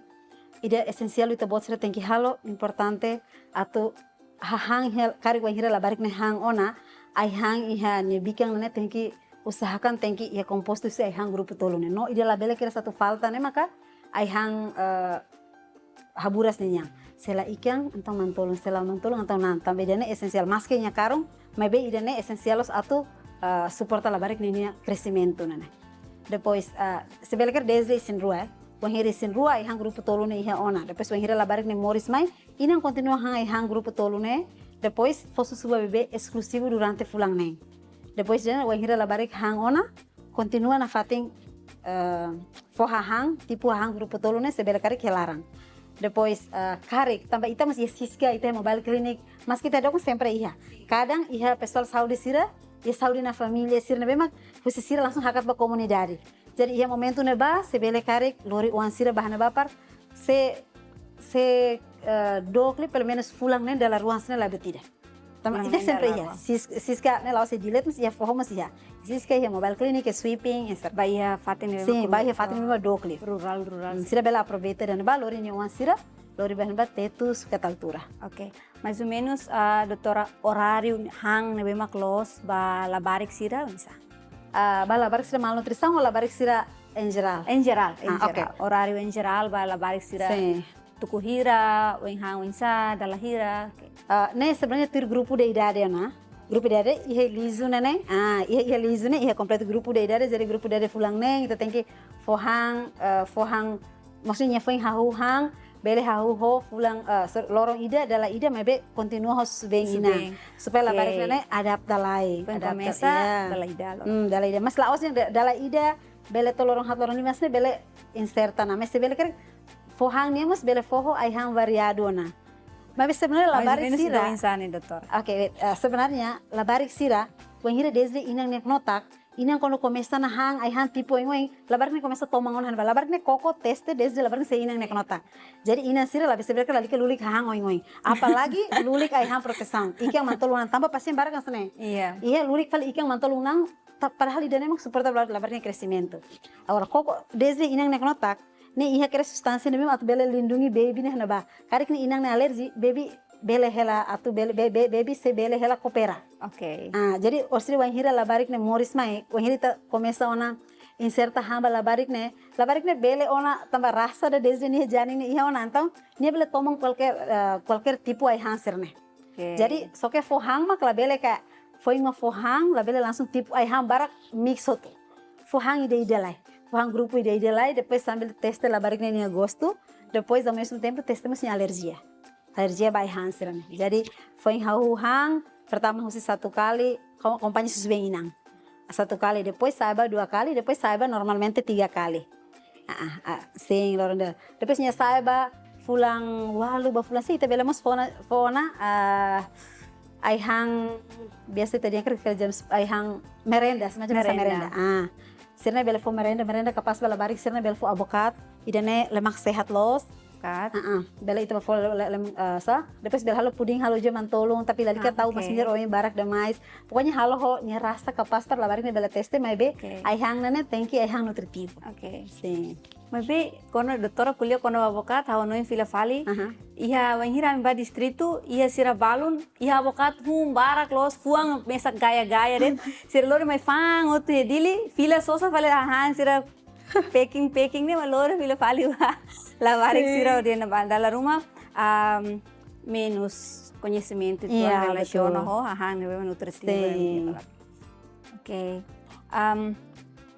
ida esensiál ita-boot sira tenke halo, importante atu hahán iha, karik wainhira labarik ne'e han ona, ai-han iha nia bikan ne'e tenke usahakan tenke iha kompostu husi ai-han grupu tolu ne'e. No ida labele kedas atu falta ne'e maka ai-han, eh, haburas ninian. Se la ikan, entaun manu-tolun, se la manu-tolun, entaun na'an. Tanba ida-ne'e esensiál, maske nia karun, maibé ida-ne'e esensiál loos atu, eh, suporta labarik ninia kresimentu ne'e. Depois, eh, se bele kedas dezde isin-rua, eh. Wainhira isin-rua ai-han grupu tolu ne'e iha ona. Depois wainhira labarik ne'e moris mai, inan kontinua han ai-han grupu tolu ne'e, depois fó susu ba bebé eskluzivu durante fulan neen. Depois de wainhira labarik han ona, kontinua nafatin, eh, fó hahán, tipu hahán grupu tolu ne'e, se bele karik iha laran. Depois, eh, karik, tanba ita mós iha SISCA, ita iha mobile clinic, maske ita dokun sempre iha. Kadang iha pesoál saúde sira, iha saúde na família sira ne'ebé mak husi sira langsung hakat ba komunidade. Jadi iha momentu ne'ebá, se bele karik, lori oan sira ba iha ne'ebá para se, se, eh, dook liu, pelumenus fulan neen dala rua hanesan ne'e la buat ida. Tanba ita sempre iha. Sis-, Siska ne'e la'ós iha Dili de'it, mas iha foho mós iha. Siska iha mobile clinic, iha sweeping, iha ser-. Ba iha fatin ne'ebé mak dook liu. Rurál, rurál. Hmm, sira bele aproveita ida-ne'e ba lori nia oan sira, lori ba iha ne'ebá tetu sukat altura. Oke. Mais ou menus, ah, doutora, oráriu han ne'ebé mak loos ba labarik sira, oinsá? Ah, ba labarik sira malnutrisaun ou labarik sira em geral? Em geral, em geral. Ah, oke. Oráriu em geral ba labarik sira. Sin. Tuku hira, oin han oinsá, dala hira, oke. Ah, ne'e sebenarnya tuir grupu de idade ona. Grupu de idade iha lisu ne'e, ne'e. Ah, iha, iha lisu ne'e, iha kompletu grupu de idade, jadi grupu de idade fulan neen, ita tenke fó han, eh, fó han, maksudnya foin hahú han, bele hahú ho fulan, eh, ser-, loron ida, dala ida, maibé kontinua ho susubeen inan. Susubeen. Supaya labarik ne'e adapta lai, adapta, komesa, ya. Dala ida loos. Hmm, dala ida. Mas la'ós dehan da-, dala ida, bele to'o loron haat loron lima, mas ne'e bele inserta ona. Mas se bele karik fó han nian mós bele fó ho ai-han variadu ona. Mas sebenarnya labarik sira. Mais ou menus oinsá ne'e, doutora? Oke, eh, sebenarnya labarik sira, wainhira desde inan nia knotak, inan kuandu komesa ona han ai-han tipu oin-oin, labarik ne'e komesa toman ona han ba. Labarik ne'e koko teste desde labarik sei inan nia knotak. Jadi inan sira labele, sebenarnya lalika lulik hahán oin-oin. Apalagi lulik ai-han protesaun. Ikan mantolun an tanba pasiente barak hanesan ne'e. Iya. Iya, lulik fali ikan mantolun an, ta-, padahal ida-ne'e mak suporta ba labarik nia kresimentu. Agora, koko desde inan nia knotak, ne'e iha kedas sustánsia ne'ebé mak atu bele lindungi baby ne'e iha ne'ebá. Karik ne'e inan ne'e alerji, baby bele hela atu bele, be-, be-, baby sei bele hela koopera. Oke. Ah, jadi orsida wainhira labarik ne'e moris mai, wainhira ita komesa ona inserta han ba labarik ne'e, labarik ne'e bele ona tanba rasa ida desde nia janin ne'e iha ona, entaun nia bele toman kualkér, eh, kualkér tipu ai-han sira-ne'e. Oke. Jadi, só ke fó han mak labele karik foin mak fó han, labele langsung tipu ai-han barak mix hotu. Fó han ida-ida lai. Fó han grupu ida-ida lai, depois sambil teste labarik ne'e nia gostu, depois ao mesmo tempo teste mós nia alerjia. Alerjia ba ai-han sira-ne'e. Jadi, foin hahú han, pertama husi satu kali, ko-, akompaña susubeen inan. Satu kali, depois sa'e ba dua kali, depois sa'e ba normalmente tiga kali. Ah, ah, ah, sin, loron ida. Depois nia sa'e ba fulan ualu ba fulan sia, ita bele mós fó ona, fó ona, ah, ai-han biasa ita dehan karik jam sep-, ai-han merenda, semacam biasa merenda. Merenda. Ah, sira-ne'e bele fó merenda, merenda kapás ba labarik sira-ne'e bele fó abokate, ida-ne'e lemak sehat loos. Abokate. Ah, ah, bele ita fó le-, le-, lem-, ah, sá? Depois bele halo pudin, halo uji mantolun, tapi lalika tau, ah, oke, masin jar oin barak demais. Pokoknya halo ho nia rasa kapás para labarik ne'e bele teste, maibé, oke, ai-han ne'e tenke ai-han nutritivu. Oke. Sin. Maibé, kuandu doutora ko'alia kona-ba abokate, ha'u hanoin fila fali. Aha. Iha wainhira ami bá distritu, iha sira balun, iha abokate hun barak loos, fuan mesak gaya-gaya de'it. Sira lori mai fa'an hotu iha Dili, fila sosa fali hahán sira packing, packing ne'e mak lori fila fali ba labarik, sin, sira dehan ba dala ruma, am, menus koñesimentu, iya, tuan relasiona, betul, ho hahán ne'ebé nutritivu, sin, ne'e. Oke. Am,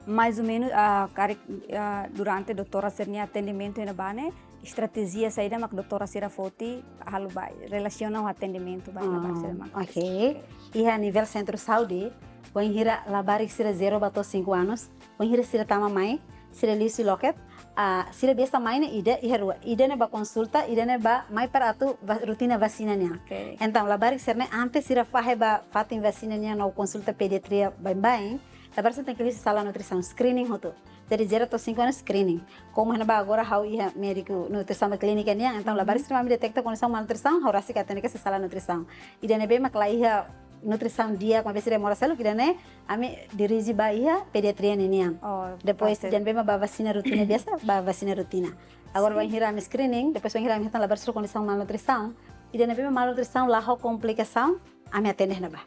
mais ou menus, ah, karik, ah, durante doutora sira-nia atendimentu iha ne'ebá ne'e, estratéjia saida mak doutora sira foti halo ba, relasiona ho atendimentu ba, ah, labarik sira mak. Oke. Iha nivel sentru saúde, wainhira labarik sira zero ba to'o cinco anos, wainhira sira tama mai, sira liu husi loket, ah, sira biasa mai ne'e ida, iha rua. Ida ne'e ba konsulta, ida ne'e ba mai para atu va-, rotina vasina nian. Oke. Entaun, labarik sira-ne'e antes sira fahe ba fatin vasina nian no konsulta pediatria baibain, labarik sira tenke liu husi sala nutrisaun, screening hotu. Jadi, zero to'o cinco anos screening. Komu iha ne'ebá agora ha'u iha médiku nutrisaun ba klínika nian, entaun, uhum, labarik sira mak ami deteta kondisaun malnutrisaun, ha'u rasik atende kedas iha sala nutrisaun. Ida ne'ebé mak la iha nutrisaun di'ak, maibé sira demora seluk, ida-ne'e ami dirije ba iha pediatria ninian. Oh, depois, oke, ida ne'ebé mak ba vasina rotina biasa, ba vasina rotina. Agora, sin, wainhira ami screening, depois wainhira ami hetan labarik sira kondisaun malnutrisaun, ida ne'ebé mak malnutrisaun la ho komplikasaun, ami atende iha ne'ebá.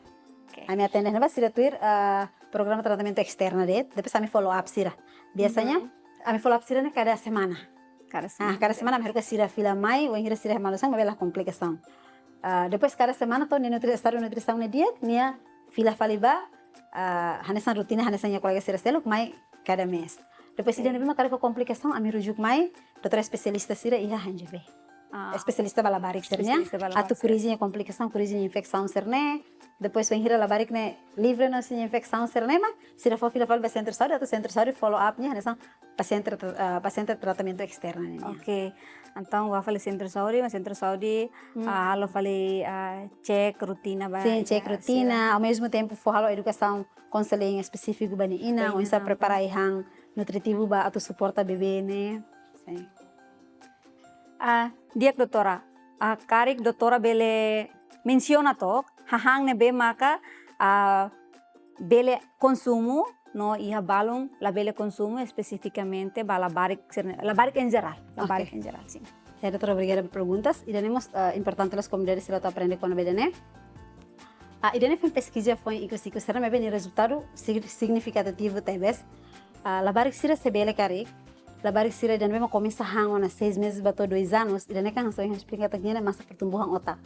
Oke. Ami atende iha ne'ebá, sira tuir, ah, programa tratamentu esterna de'it, depois ami follow up sira. Biasanya, uhum, ami follow up sira-ne'e kada semana. Kada semana. Ah, kada semana, ami haruka sira fila mai, wainhira sira iha malnutrisaun, maibé la komplikasaun. Ah, depois kada semana to'o nia nutri-, estadu nutrisaun ne'e di'ak, nia fila fali ba, ah, hanesan rotina, hanesan nia kolega sira seluk, mai kada mês. Depois, oke, ida ne'ebé mak karik ho komplikasaun, ami rujuk mai doutora espesialista sira iha H N J B. Ah. Espesialista ba labarik sira-ne'e. Espesialista ba labarik sira. Atu korrije nia komplikasaun, korrije nia infesaun sira-ne'e. Depois, wainhira labarik ne'e livre ona husi nia infesaun sira-ne'e, mak sira fó fila fali ba sentru saúde, atu sentru saúde follow up nia, hanesan pasiente tra-, ah, pasiente tratamentu esterna nian. Oke. Entaun, bá fali sentru saúde, mak sentru saúde, hmm, ah, halo fali, ah, cek rotina ba, sin, cek, ya, rotina, sira. Ao mesmo tempo, fó halo edukasaun konselin espesífiku ba nia inan, ba inan, oinsá, ah, prepara ai-han nutritivu ba atu suporta bebé ne'e. Sin. Ah, di'ak, doutora. Ah, karik doutora bele mensiona took, hahán ne'ebé maka, ah, bele konsumu, no iha balun labele konsumu espesifikamente ba labarik sira-ne'e, labarik en jerál, labarik Oke. en jerál, sin. Ya, doutora, obrigada ba perguntas. Ida-ne'e mós, eh, importante loos komunidade sira atu aprende kona-ba ida-ne'e. Ah, ida-ne'e foin peskiza foin ikus-ikus sira, maibé nia rezultadu sig-, signifikativu tebes. Ah, labarik sira se bele karik, labarik sira ida ne'ebé mak komesa han ona seis meses ba to'o dois anos, ida-ne'e kan hanesan esplika katak nia ne'e masa pertumbuhan otak.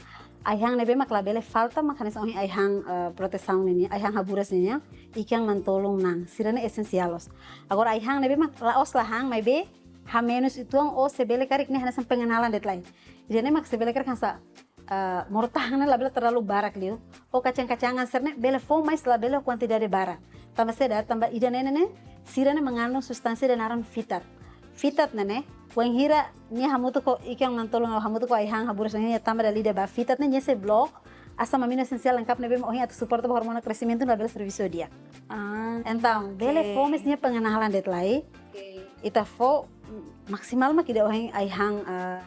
Ai-han ne'ebé mak labele falta mak hanesan ohin ai-han, eh, protesaun ninian, ai-han haburas ninian, ikan mantolun na'an, sira-ne'e esensiál loos. Agora ai-han ne'ebé mak la'ós la han, maibé hamenus uitoan ou se bele karik ne'e hanesan pengenalan de'it lai. Ida-ne'e mak se bele karik hanesan, eh, modo-tahan ne'e labele terlalu barak liu. Ou kacang-kacangan sira-ne'e bele fó, mais labele kuantidade barak. Tanba saida, tanba ida-ne'e ne'e, sira-ne'e mengandung substansi ida naran fitat. Fitat ne'e ne'e, wainhira nia hamutuk ho ikan mantolun, hamutuk ho ai-han haburas ne'e nia tama dala ida ba, fitat ne'e nia sei blok asam aminu esensiál lengkap ne'ebé mak ohin atu suporta ba hormona kresimentu labele servisu di'ak. Ah, Entaun, bele oke. fó mais nia pengenalan de'it lai. Oke. Ita fó maksimal mak ida ohin ai-han, eh,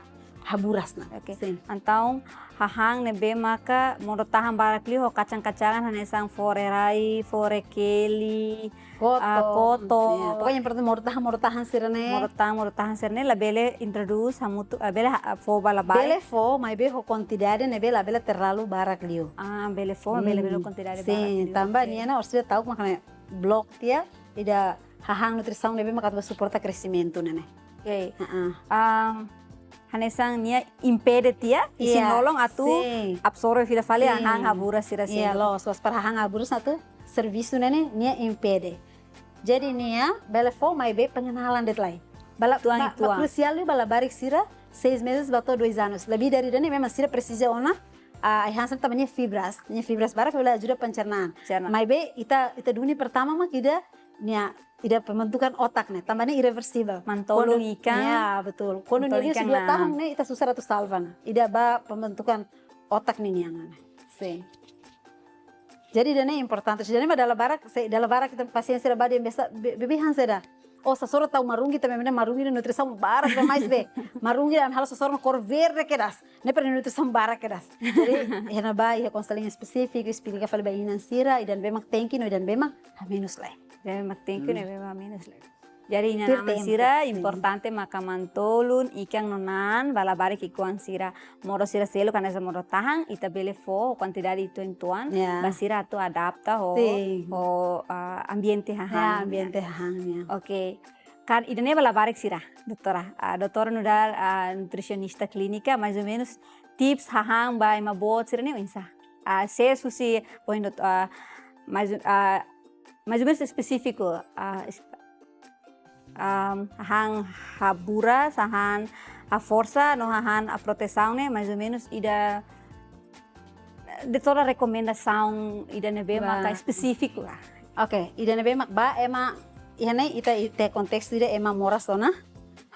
haburas ne'e. Oke. Sin. Entaun, hahán ne'ebé maka modo-tahan barak liu ho kacang-kacangan hanesan fó rai-rai, fó rekeli, Koto. ah, koto. Ya, pokoknya yang penting modo-tahan, modo-tahan sira-ne'e. Modo-tahan, modo-tahan sira-ne'e labele introdús hamutuk, ah, bele ha-, fó ba labarik. Bele fó, maibé ho kuantidade ne'ebé labele terlalu barak liu. Ah, bele fó, bele, bele Hmm. kuantidade Sin, barak liu. tanba Oke. nia ne'e orsida ta'uk mak ne'e blok tiha, ida hahán nutrisaun ne'ebé mak atu suporta kresimentu ne'e ne'e. Oke. Heeh. Am, hanesan nia impede tiha, isin Iya, lolon atu sin. absorve fila fali Sin. hahán haburas sira Iya, seluk. loos, loos para hahán haburas atu servisu ne'e ne'e, nia impede. Jadi nia bele fó maibé pengenalan de'it lai. Bala, Uitoan, ba, ba uitoan. krusiál liu ba labarik sira seis meses ba to'o dois anos. Lebih dari ida-ne'e memang sira presiza ona, ah, ai-han sira tanba nia fibras, nia fibras barak bele ajuda pencernaan. Pencernaan. Maibé ita, ita duni pertama mak ida nia, ida pembentukan otak ne'e, tanba ne'e irreversivel. Mantolun Kuandu, ikan. ya, betul. Kuandu Mantolun nia ikan dua na'an. tahun ne'e ita susar atu salva ona. Ida ba pembentukan otak ninian ne'e. Sin. Jadi ida-ne'e importante. Jadi mak dala barak, se dala barak ita pasiente sira ba di'ak, biasa be-, beibehan saida. Ou sasoro tau marungi, tanba mak ne'e marungi nia nutrisaun barak demais be. Marungi nia halo sasoro kór verde kedas. Ne'e para nutrisaun barak kedas. Jadi, iha ne'ebá, iha konselling espesífiku, esplika fali ba inan sira, ida ne'ebé mak tenke no ida ne'ebé mak hamenus lai. Ida ne'ebé mak tenke no Hmm. ida ne'ebé mak hamenus lai. Jadi, inan-aman Tuir tempu, sira, sin. importante maka mantolun, ikan no na'an, ba labarik ki'ikoan sira. Modo sira seluk hanesan modo-tahan, ita bele fó kuantidade uitoan-uitoan, Ya. ba sira atu adapta ho, Sin. ho, ah, ambiente Ya, hahán. ambiente hahán, ya. Oke. Kan ida-ne'e ba labarik sira, doutora. Ah, doutora nu'udar, ah, nutrisionista klínika, mais ou menus tips hahán ba ema boot sira-ne'e oinsá? Ah, se husi, por exemplo, ah, mais, ah, mais ou menus espesífiku, ah, es-, ah, hahán haburas, hahán haforsa, no hahán haprotesaun ne'e, mais ou menus ida, doutora rekomendasaun ida ne'ebé Ba. maka espesífiku ka? Oke, ida ne'ebé mak ba ema, iha ne'e ita, ita kontestu ida ema moras ona,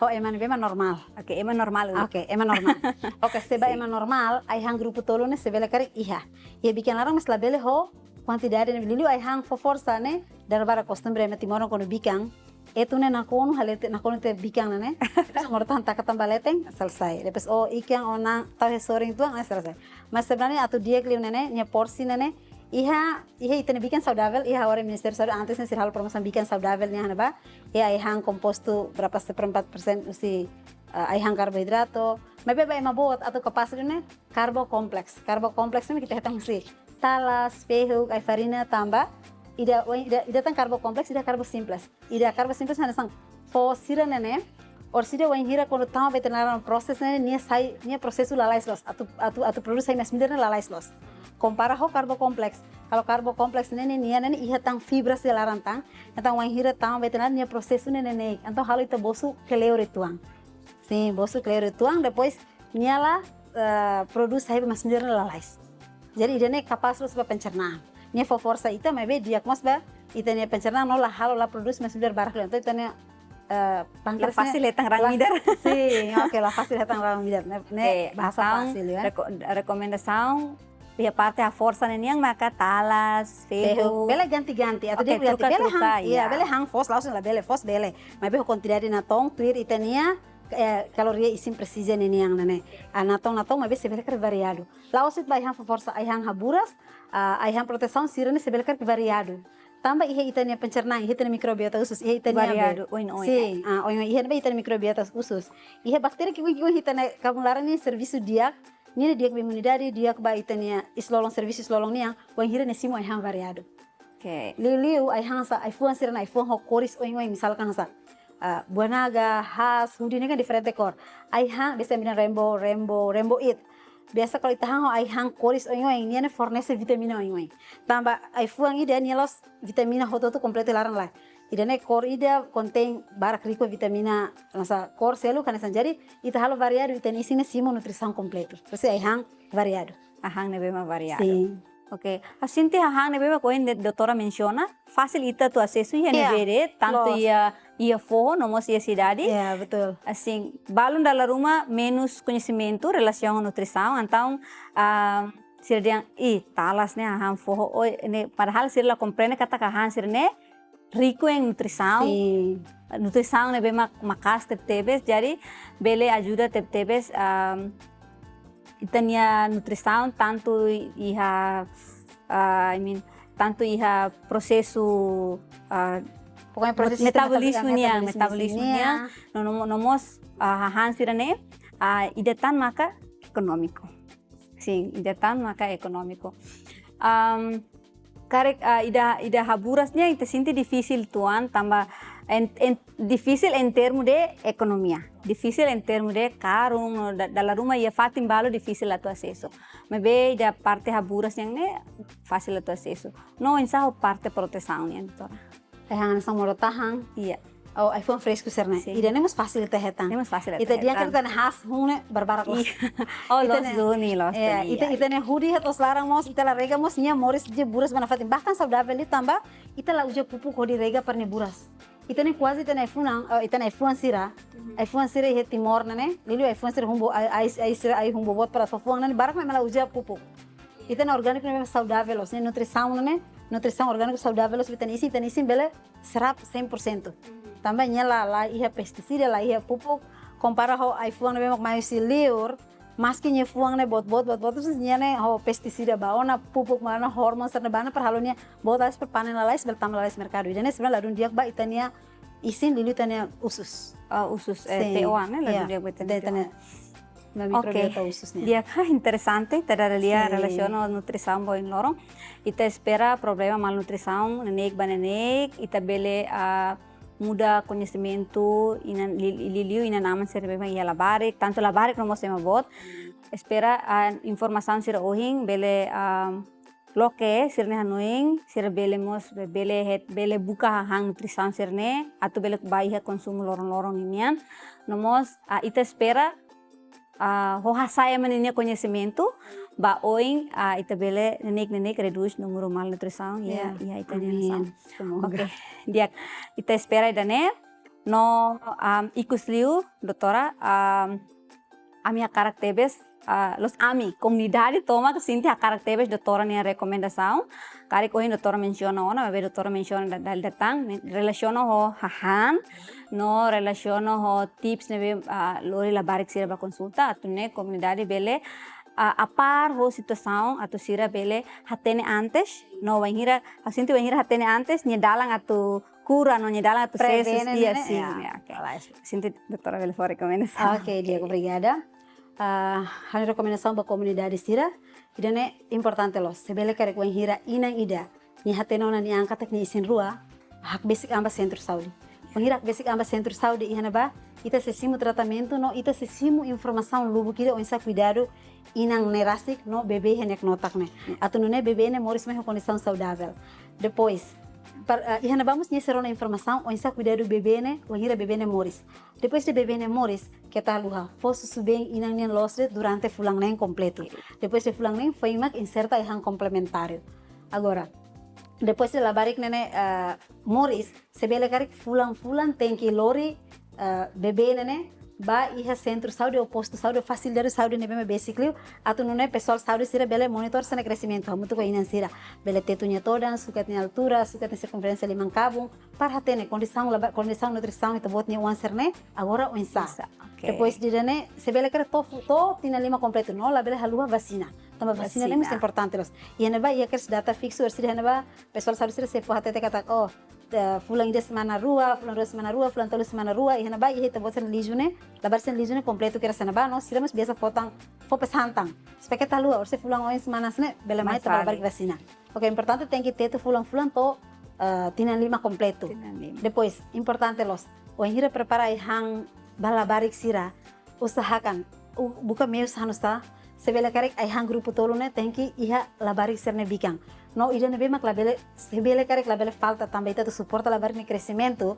ho ema ne'ebé mak normál. Oke, ema normál. Oke, ema normál. Oke, se ba Sin. ema normál, ai-han grupu tolu ne'e se bele karik iha. Iha bikan laran mais labele ho kuantidade ne'e, liuliu ai-han fó forsa ne'e, dala barak kostumbre ema timoroan kuandu bikan, etun ne'e nakonu halete, nakonu tiha bikan ne'e ne'e. Depois modo-tahan taka tan ba leten, selesai. Depois o ikan, o na'an, tau iha sorin uitoan, ne'e selesai. Mas sebenarnya atu di'ak liu ne'e ne'e, nia porsi ne'e ne'e, iha, iha ita-nia bikan saudavel, iha agora Ministériu Saúde antes ne'e sira halo promosaun bikan saudavel nian iha ne'ebá. Iha ai-han kompostu berapa seperempat persen husi, eh, ai-han karbohidratu. Maibé ba ema boot atu kapás liu ne'e, karbo kompleks. Karbo kompleks ne'e mak ita hetan husi talas, fehuk, ai-farina, tanba ida, ida, ida tan karbo kompleks, ida karbo simples. Ida karbo simples hanesan fó sira ne'e ne'e, orsida wainhira kuandu tama ba ita-nia laran proses ne'e, nia sai, nia prosesu lalais loos, atu, atu, atu produs sai masin-midar ne'e lalais loos. Kompara ho karbo kompleks. Kalau karbo kompleks ne'e ne'e, nia ne'e ne'e iha tan fibra sira laran tan, entaun wainhira tama ba ita-nia laran nia prosesu ne'e ne'e, entaun halo ita bosu kleur uitoan. Sin, bosu kleur uitoan, depois nia la, eh, produs sai masin-midar ne'e lalais. Jadi ida-ne'e kapás loos ba pencernaan. Nia fó forsa ita, maibé di'ak mós ba ita-nia pencernaan no la halo, la produs masin-midar barak liu. Entaun ita-nia, eh, La pánkreas ne'e fasil hetan raan la, midar. Sin, oke, la fasil hetan raan midar. Ne'e, ne'e Eh, bahasa entaun, fasil ya. reko-, rekomendasaun, iha parte haforsa ne'e nian maka talas, Fehuk. fehuk. Bele ganti-ganti, atu Oke, di'ak ganti. Bele troka-troka, han, iya, iya. bele han foos, langsung labele foos, bele. Maibé ho kuantidade natoon, tuir ita-nia eh, kaloria isin presiza ninian ne'e. Ah, natoon, natoon, maibé sei bele karik variadu. La'ós de'it ba ai-han fó forsa, ai-han haburas, ah, ai-han protesaun sira-ne'e sei bele karik variadu. Tanba iha ita-nia pencernaan, iha ita-nia mikrobiota husus, iha ita-nia be- Variadu, oin-oin. Sin, ah, oin-oin, iha ne'ebé ita-nia mikrobiota husus. Iha baktéria ki'ik-oan, ki'ik-oan iha ita-nia kabun laran nia servisu di'ak, nia di'ak ba imunidade, di'ak ba ita-nia isin-lolon, servisu isin-lolon nian, wainhira nia simu ai-han variadu. Oke. Liuliu ai-han sá, ai-fuan sira-ne'e, ai-fuan ho kores oin-oin, misalkan sá, ah, buah naga, hass, hudi ne'e kan diferente kór. Ai-han, biasa nia rainbow, rainbow, rainbow it. Biasa kalau ita han ho ai-han kores oin-oin, nia ne'e fornese vitamina oin-oin. Tanba ai-fuan ida nia la'ós vitamina hotu-hotu kompletu iha laran, lae. Ida-ne'e kór ida kontein barak, riku vitamina, hanesan kór seluk hanesan. Jadi ita halo variadu, ita-nia isin ne'e simu nutrisaun kompletu. Terus ai-han variadu. Ai-han ne'ebé mak variadu. Sin. Oke, ha'u sente ai-han ne'ebé mak ohin doutora mensiona, fasil ita atu asesu iha ne'ebé de'it, tantu iha, iha foho no mós iha sidade. Ya, betul. Asin, balun dala ruma menus koñesimentu relasiona ho nutrisaun, entaun, ah, sira dehan, ih, talas ne'e ai-han foho, oi, ne'e, padahal sira la komprende katak ai-han sira-ne'e riku iha nutrisaun. Sin. Nutrisaun ne'ebé mak, maka'as tebetebes, jadi bele ajuda tebetebes, ah, ita-nia nutrisaun tantu iha, ah, I mean, tantu iha prosesu, ah, Pokoknya prosesu metabolisme sistema nian, metabolisme metabolisme nian, no, no, no mós, ah, ai-han sira-ne'e, ah, ida tan maka ekonómiku. Sin, ida tan maka ekonómiku. Am, karik, ah, ida, ida haburas nian ita sente difisil uitoan, tanba en, en, difisil em termo de ekonomia. Difisil em termo de karun, no da, dala ruma iha fatin balu difisil atu asesu. Maibé ida parte haburas nian ne'e fasil atu asesu. No oinsá ho parte protesaun nian, doutora? Ai-han hanesan modo-tahan. Iya. Oh, ai-fuan fresku sira-ne'e. Sin. Ida-ne'e mós fasil ita hetan. Ne'e mós fasil ita Ita di'ak hetan. Ita-nia hass hun ne'e barbarak loos. Iya. Oh, Ita loos ne'e, duni, loos iya, duni, ita, iya. Ita-nia hudi iha to'os laran mós, ita la rega mós, nia moris, nia buras ba nafatin. Bahkan saudavel liu tanba ita la uza pupuk hodi rega para nia buras. Ita-nia kuaze ita-nia ai-fuan, eh, ita-nia ai-fuan sira. Ai-fuan sira iha Timor ne'e, liuliu ai-fuan sira hun boot, ai, ai, ai sira ai hun boot para fó fuan ne'e, barak mak ema la uza pupuk. Ita-nia orgániku ne'e saudavel loos, nia nutrisaun ne'e, nutrisaun orgániku saudavel loos, ita-nia isin, ita-nia isin bele serap cem por cento. Tanba nia la, la iha pestisida, la iha pupuk, kompara ho ai-fuan ne'ebé mak mai husi liur, maski nia fuan ne'e boot-boot, boot-boot, terus nia ne'e ho pestisida ba ona, pupuk ba ona, hormon sira-ne'e ba ona, para halo nia boot lalais, para panen lalais, bele tama lalais merkadu. Ida-ne'e sebenarnya ladún di'ak ba ita-nia isin, liuliu ita-nia usus. Ah, usus, eh, Sin. T O A, ne'e, ladún Iya. di'ak ba ita-nia Ita-nia, T O A. ita-nia mikrobiota usus nian. Di'ak, ah, interesante, ita dada lia Sin. relasiona ho nutrisaun ba oin loron. Ita espera problema malnutrisaun neineik ba neineik, ita bele, ah, muda koñesimentu inan li-, li-, liuliu inan-aman sira ne'ebé mak iha labarik, tantu labarik no mós ema boot. Espera, ah, informasaun sira ohin bele, ah, loke sira-nia hanoin, sira bele mós, bele het, bele buka hahán nutrisaun sira-ne'e, atu bele ba iha konsumu loron-loron ninian. No mós, ah, ita espera, ah, ho hasa'e ema ninia koñesimentu, ba oin, ah, ita bele neineik-neineik redús númeru malnutrisaun, iha, Ya. iha ita-nia nasaun. Amin. Semoga. Oke, di'ak. Ita espera ida-ne'e, no, am, ikus liu, doutora, am, ami hakarak tebes, ah, loos ami, komunidade tomak sente hakarak tebes doutora nia rekomendasaun. Karik ohin doutora mensiona ona, maibé doutora mensiona da-, dala ida tan, men-, relasiona ho hahán, no relasiona ho tips ne'ebé, ah, lori labarik sira ba konsulta, atu nune'e komunidade bele, ah, a par ho situasaun, atu sira bele hatene antes, no wainhira, ha'u sente wainhira hatene antes, nia dalan atu kura no nia dalan atu sesu. Prevene, Iya, ne'e? sin, Ya. Ya, oke. Lalais. Sente doutora bele fó rekomendasaun. Oke, di'ak, obrigada. Ah, ha'u-nia rekomendasaun ba komunidade sira, ida-ne'e importante loos. Se bele karik wainhira inan ida, nia hatene ona nia an katak nia isin-rua, hakbesik an ba sentru saúde. Wainhira hakbesik an ba sentru saúde iha ne'ebá, ita sei simu tratamentu no ita sei simu informasaun lubuk ida oinsá kuidadu inan ne'e rasik no bebé iha nia knotak ne'e. Atu nune'e bebé ne'e moris mai ho kondisaun saudavel. Depois, par-, ah, iha ne'ebá mós nia sei rona informasaun oinsá kuidadu bebé ne'e, wainhira bebé ne'e moris. Depois de bebé ne'e moris, keta haluha, fó susubeen inan nian loos de'it durante fulan neen kompletu. Depois de fulan neen, foin mak inserta ai-han komplementáriu. Agora, depois de labarik ne'e, ah, moris, se bele karik fulan-fulan tenke lori, ah, bebé ne'e, ba iha sentru saúde ou postu saúde ou fasilidade saúde ne'ebé mak besik liu, atu nune'e pesoál saúde sira bele monitor sira-nia kresimentu hamutuk ho inan sira. Bele tetu nia todan, sukat nia altura, sukat nia sirkunferénsia liman kabun, para hatene kondisaun laba-, kondisaun nutrisaun ita-boot nia oan sira-ne'e agora oinsá. Oinsá, oke. Depois ida-ne'e, se bele karik to'o fu-, to'o tinan lima kompletu no labele haluha vasina. Tanba vasina ne'e mós Vasina. importante loos. Iha ne'ebá iha kedas data fiksu, orsida iha ne'ebá pesoál saúde sira sei fó hatete katak, oh, eh, fulan ida semana rua, fulan rua semana rua, fulan tolu semana rua, iha ne'ebá iha ita-boot sira-nia liju ne'e, labarik sira-nia liju ne'e kompletu kedas iha ne'ebá, no sira mós biasa fó tan, fó pesan tan. Supaya keta haluha, orsida fulan oin semana sira-ne'e, bele mai Mai ita bá fali. labarik vasina. Oke, importante tenke tetu fulan-fulan to'o, eh, tinan lima kompletu. Tinan lima. Depois, importante loos, wainhira prepara ai-han ba labarik sira, usahakan, u-, buka meius hanu'usá, se bele karik ai-han grupu tolu ne'e tenke iha labarik sira-nia bikan. No ida ne'ebé mak labele, se bele karik labele falta tanba ita atu suporta labarik nia kresimentu,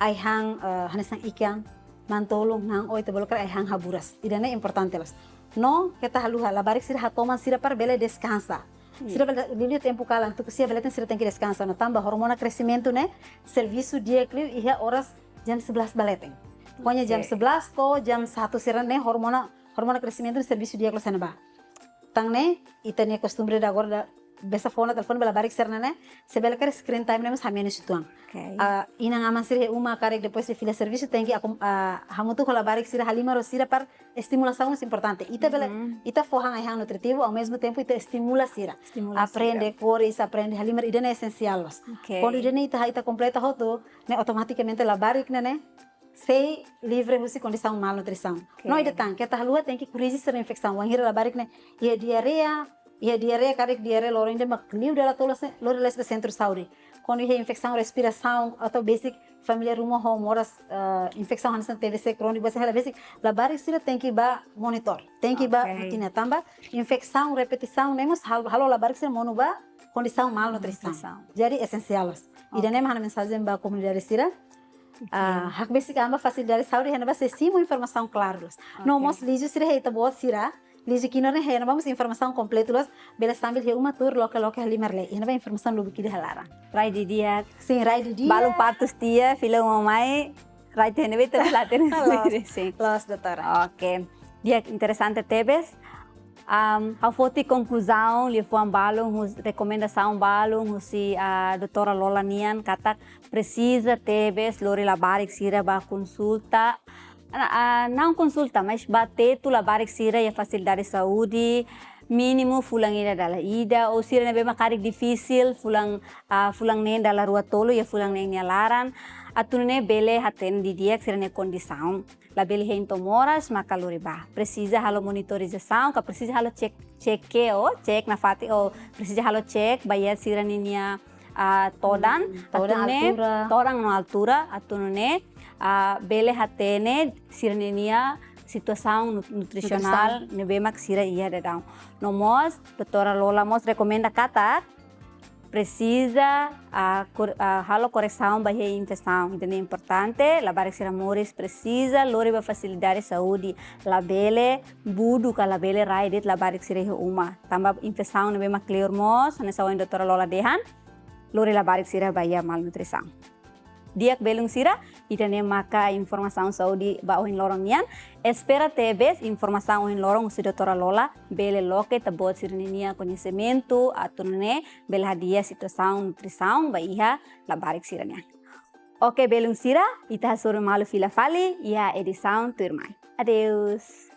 ai-han, eh, hanesan ikan, manu-tolun, na'an, ou ita bolu karik ai-han haburas. Ida-ne'e importante loos. No keta haluha, labarik sira hatoman sira para bele deskansa. Iya. Sira bele, liuliu tempu kalan, tuku sia bele iha sira tenke deskansa, no tanba hormona kresimentu ne'e servisu di'ak liu iha oras jam sebelas ba leten. Pokoknya jam Oke. sebelas to'o jam satu sira-ne'e hormona, hormona kresimentu ne'e servisu di'ak loos iha ne'ebá. Tan ne'e, ita-nia kostumbre ida agora ida, bele fó ona telefone ba labarik sira-ne'e, se bele karik screen time ne'e mós hamenus uitoan. Oke. Ah, inan-aman sira iha uma karik depois de fila servisu tenke akom-, ah, hamutuk ho labarik sira halimar ho sira para estimulasaun mós importante. Ita bele, Mhm. ita fó han ai-han nutritivu, ao mesmo tempo ita estimula sira. Estimula Aprende sira. kores, aprende halimar, ida-ne'e esensiál loos. Oke. Kuandu ida-ne'e ita, ita kompleta hotu, ne'e automatikamente labarik ne'e, ne'e sei livre husi kondisaun malnutrisaun. Oke. No ida tan, keta haluha tenke korrije sira-nia infesaun. Wainhira labarik ne'e iha diarreia, iha diarreia, karik diarreia loron ida mak liu dala tolu ne'e, lori lalais ba sentru saúde. Kuandu iha infesaun respirasaun, atu besik família ruma ho moras, eh, infesaun hanesan T B C króniku, basa hela besik, labarik sira tenke bá monitor, tenke bá Oke. rotina tanba infesaun repetisaun ne'e mós hal-, halo labarik sira monu ba kondisaun malnutrisaun. Malnutrisaun. Jadi esensiál loos. Ida-ne'e Oke. mak ha'u-nia mensajen ba komunidade sira. Oke. Ah, hakbesik an ba fasilidade saúde iha ne'ebá sei simu informasaun klaru loos. No Oke. mós liju sira iha ita-boot sira, liju kinur ne'e iha ne'ebá mós informasaun kompletu loos, bele sambil iha uma tuur loke-loke halimar lee. Iha ne'ebá informasaun lubuk ida iha laran. Rai didi'ak. Sin, rai didi'ak. Balun partus tiha, fila uma mai, rai tiha ne'ebé ita la hatene. Loos. Sin. Loos, doutora. Oke. Di'ak, interesante tebes. Am, ha'u foti konkluzaun, liafuan balun, hus-, rekomendasaun balun, husi, ah, doutora Lola nian, katak presiza tebes lori labarik sira bá konsulta. Ah, ah, não konsulta, mas bá tetu labarik sira iha fasilidade saúde, mínimu fulan ida dala ida, ou sira ne'ebé mak karik difisil, fulan, ah, fulan neen dala rua tolu, iha fulan neen nia laran, atu nune'e bele hatene didi'ak sira-nia kondisaun. Labele hein to'o moras, maka lori bá. Presiza halo monitorizasaun, ka presiza halo cek, cek ke, ou cek nafatin, ou presiza halo cek, ba iha sira-ninia, ah, todan, Hmm, todan, atu nune'e, altura. Todan no altura, atu nune'e, ah, bele hatene sira-ninia situasaun nu-, nutrisionál, Nutrisaun. ne'ebé mak sira iha daudaun. No mós, doutora Lola mós rekomenda katak, presiza, ah, kor-, ah, halo koresaun ba iha infesaun. Ida-ne'e importante, labarik sira moris presiza lori ba fasilidade saúde. Labele budu ka labele rai de'it labarik sira iha uma. Tanba infesaun ne'ebé mak kleur mós, hanesan ohin doutora Lola dehan, lori labarik sira ba iha malnutrisaun. Di'ak belun sira, ida-ne'e maka informasaun saúde ba ohin loron nian. Espera tebes informasaun ohin loron husi doutora Lola bele loke ita-boot sira-ninia koñesimentu, atu nune'e bele hadi'a situasaun nutrisaun ba iha labarik sira-nian. Oke, belun sira, ita hasoru malu fila fali iha edisaun tuirmai. Adeus.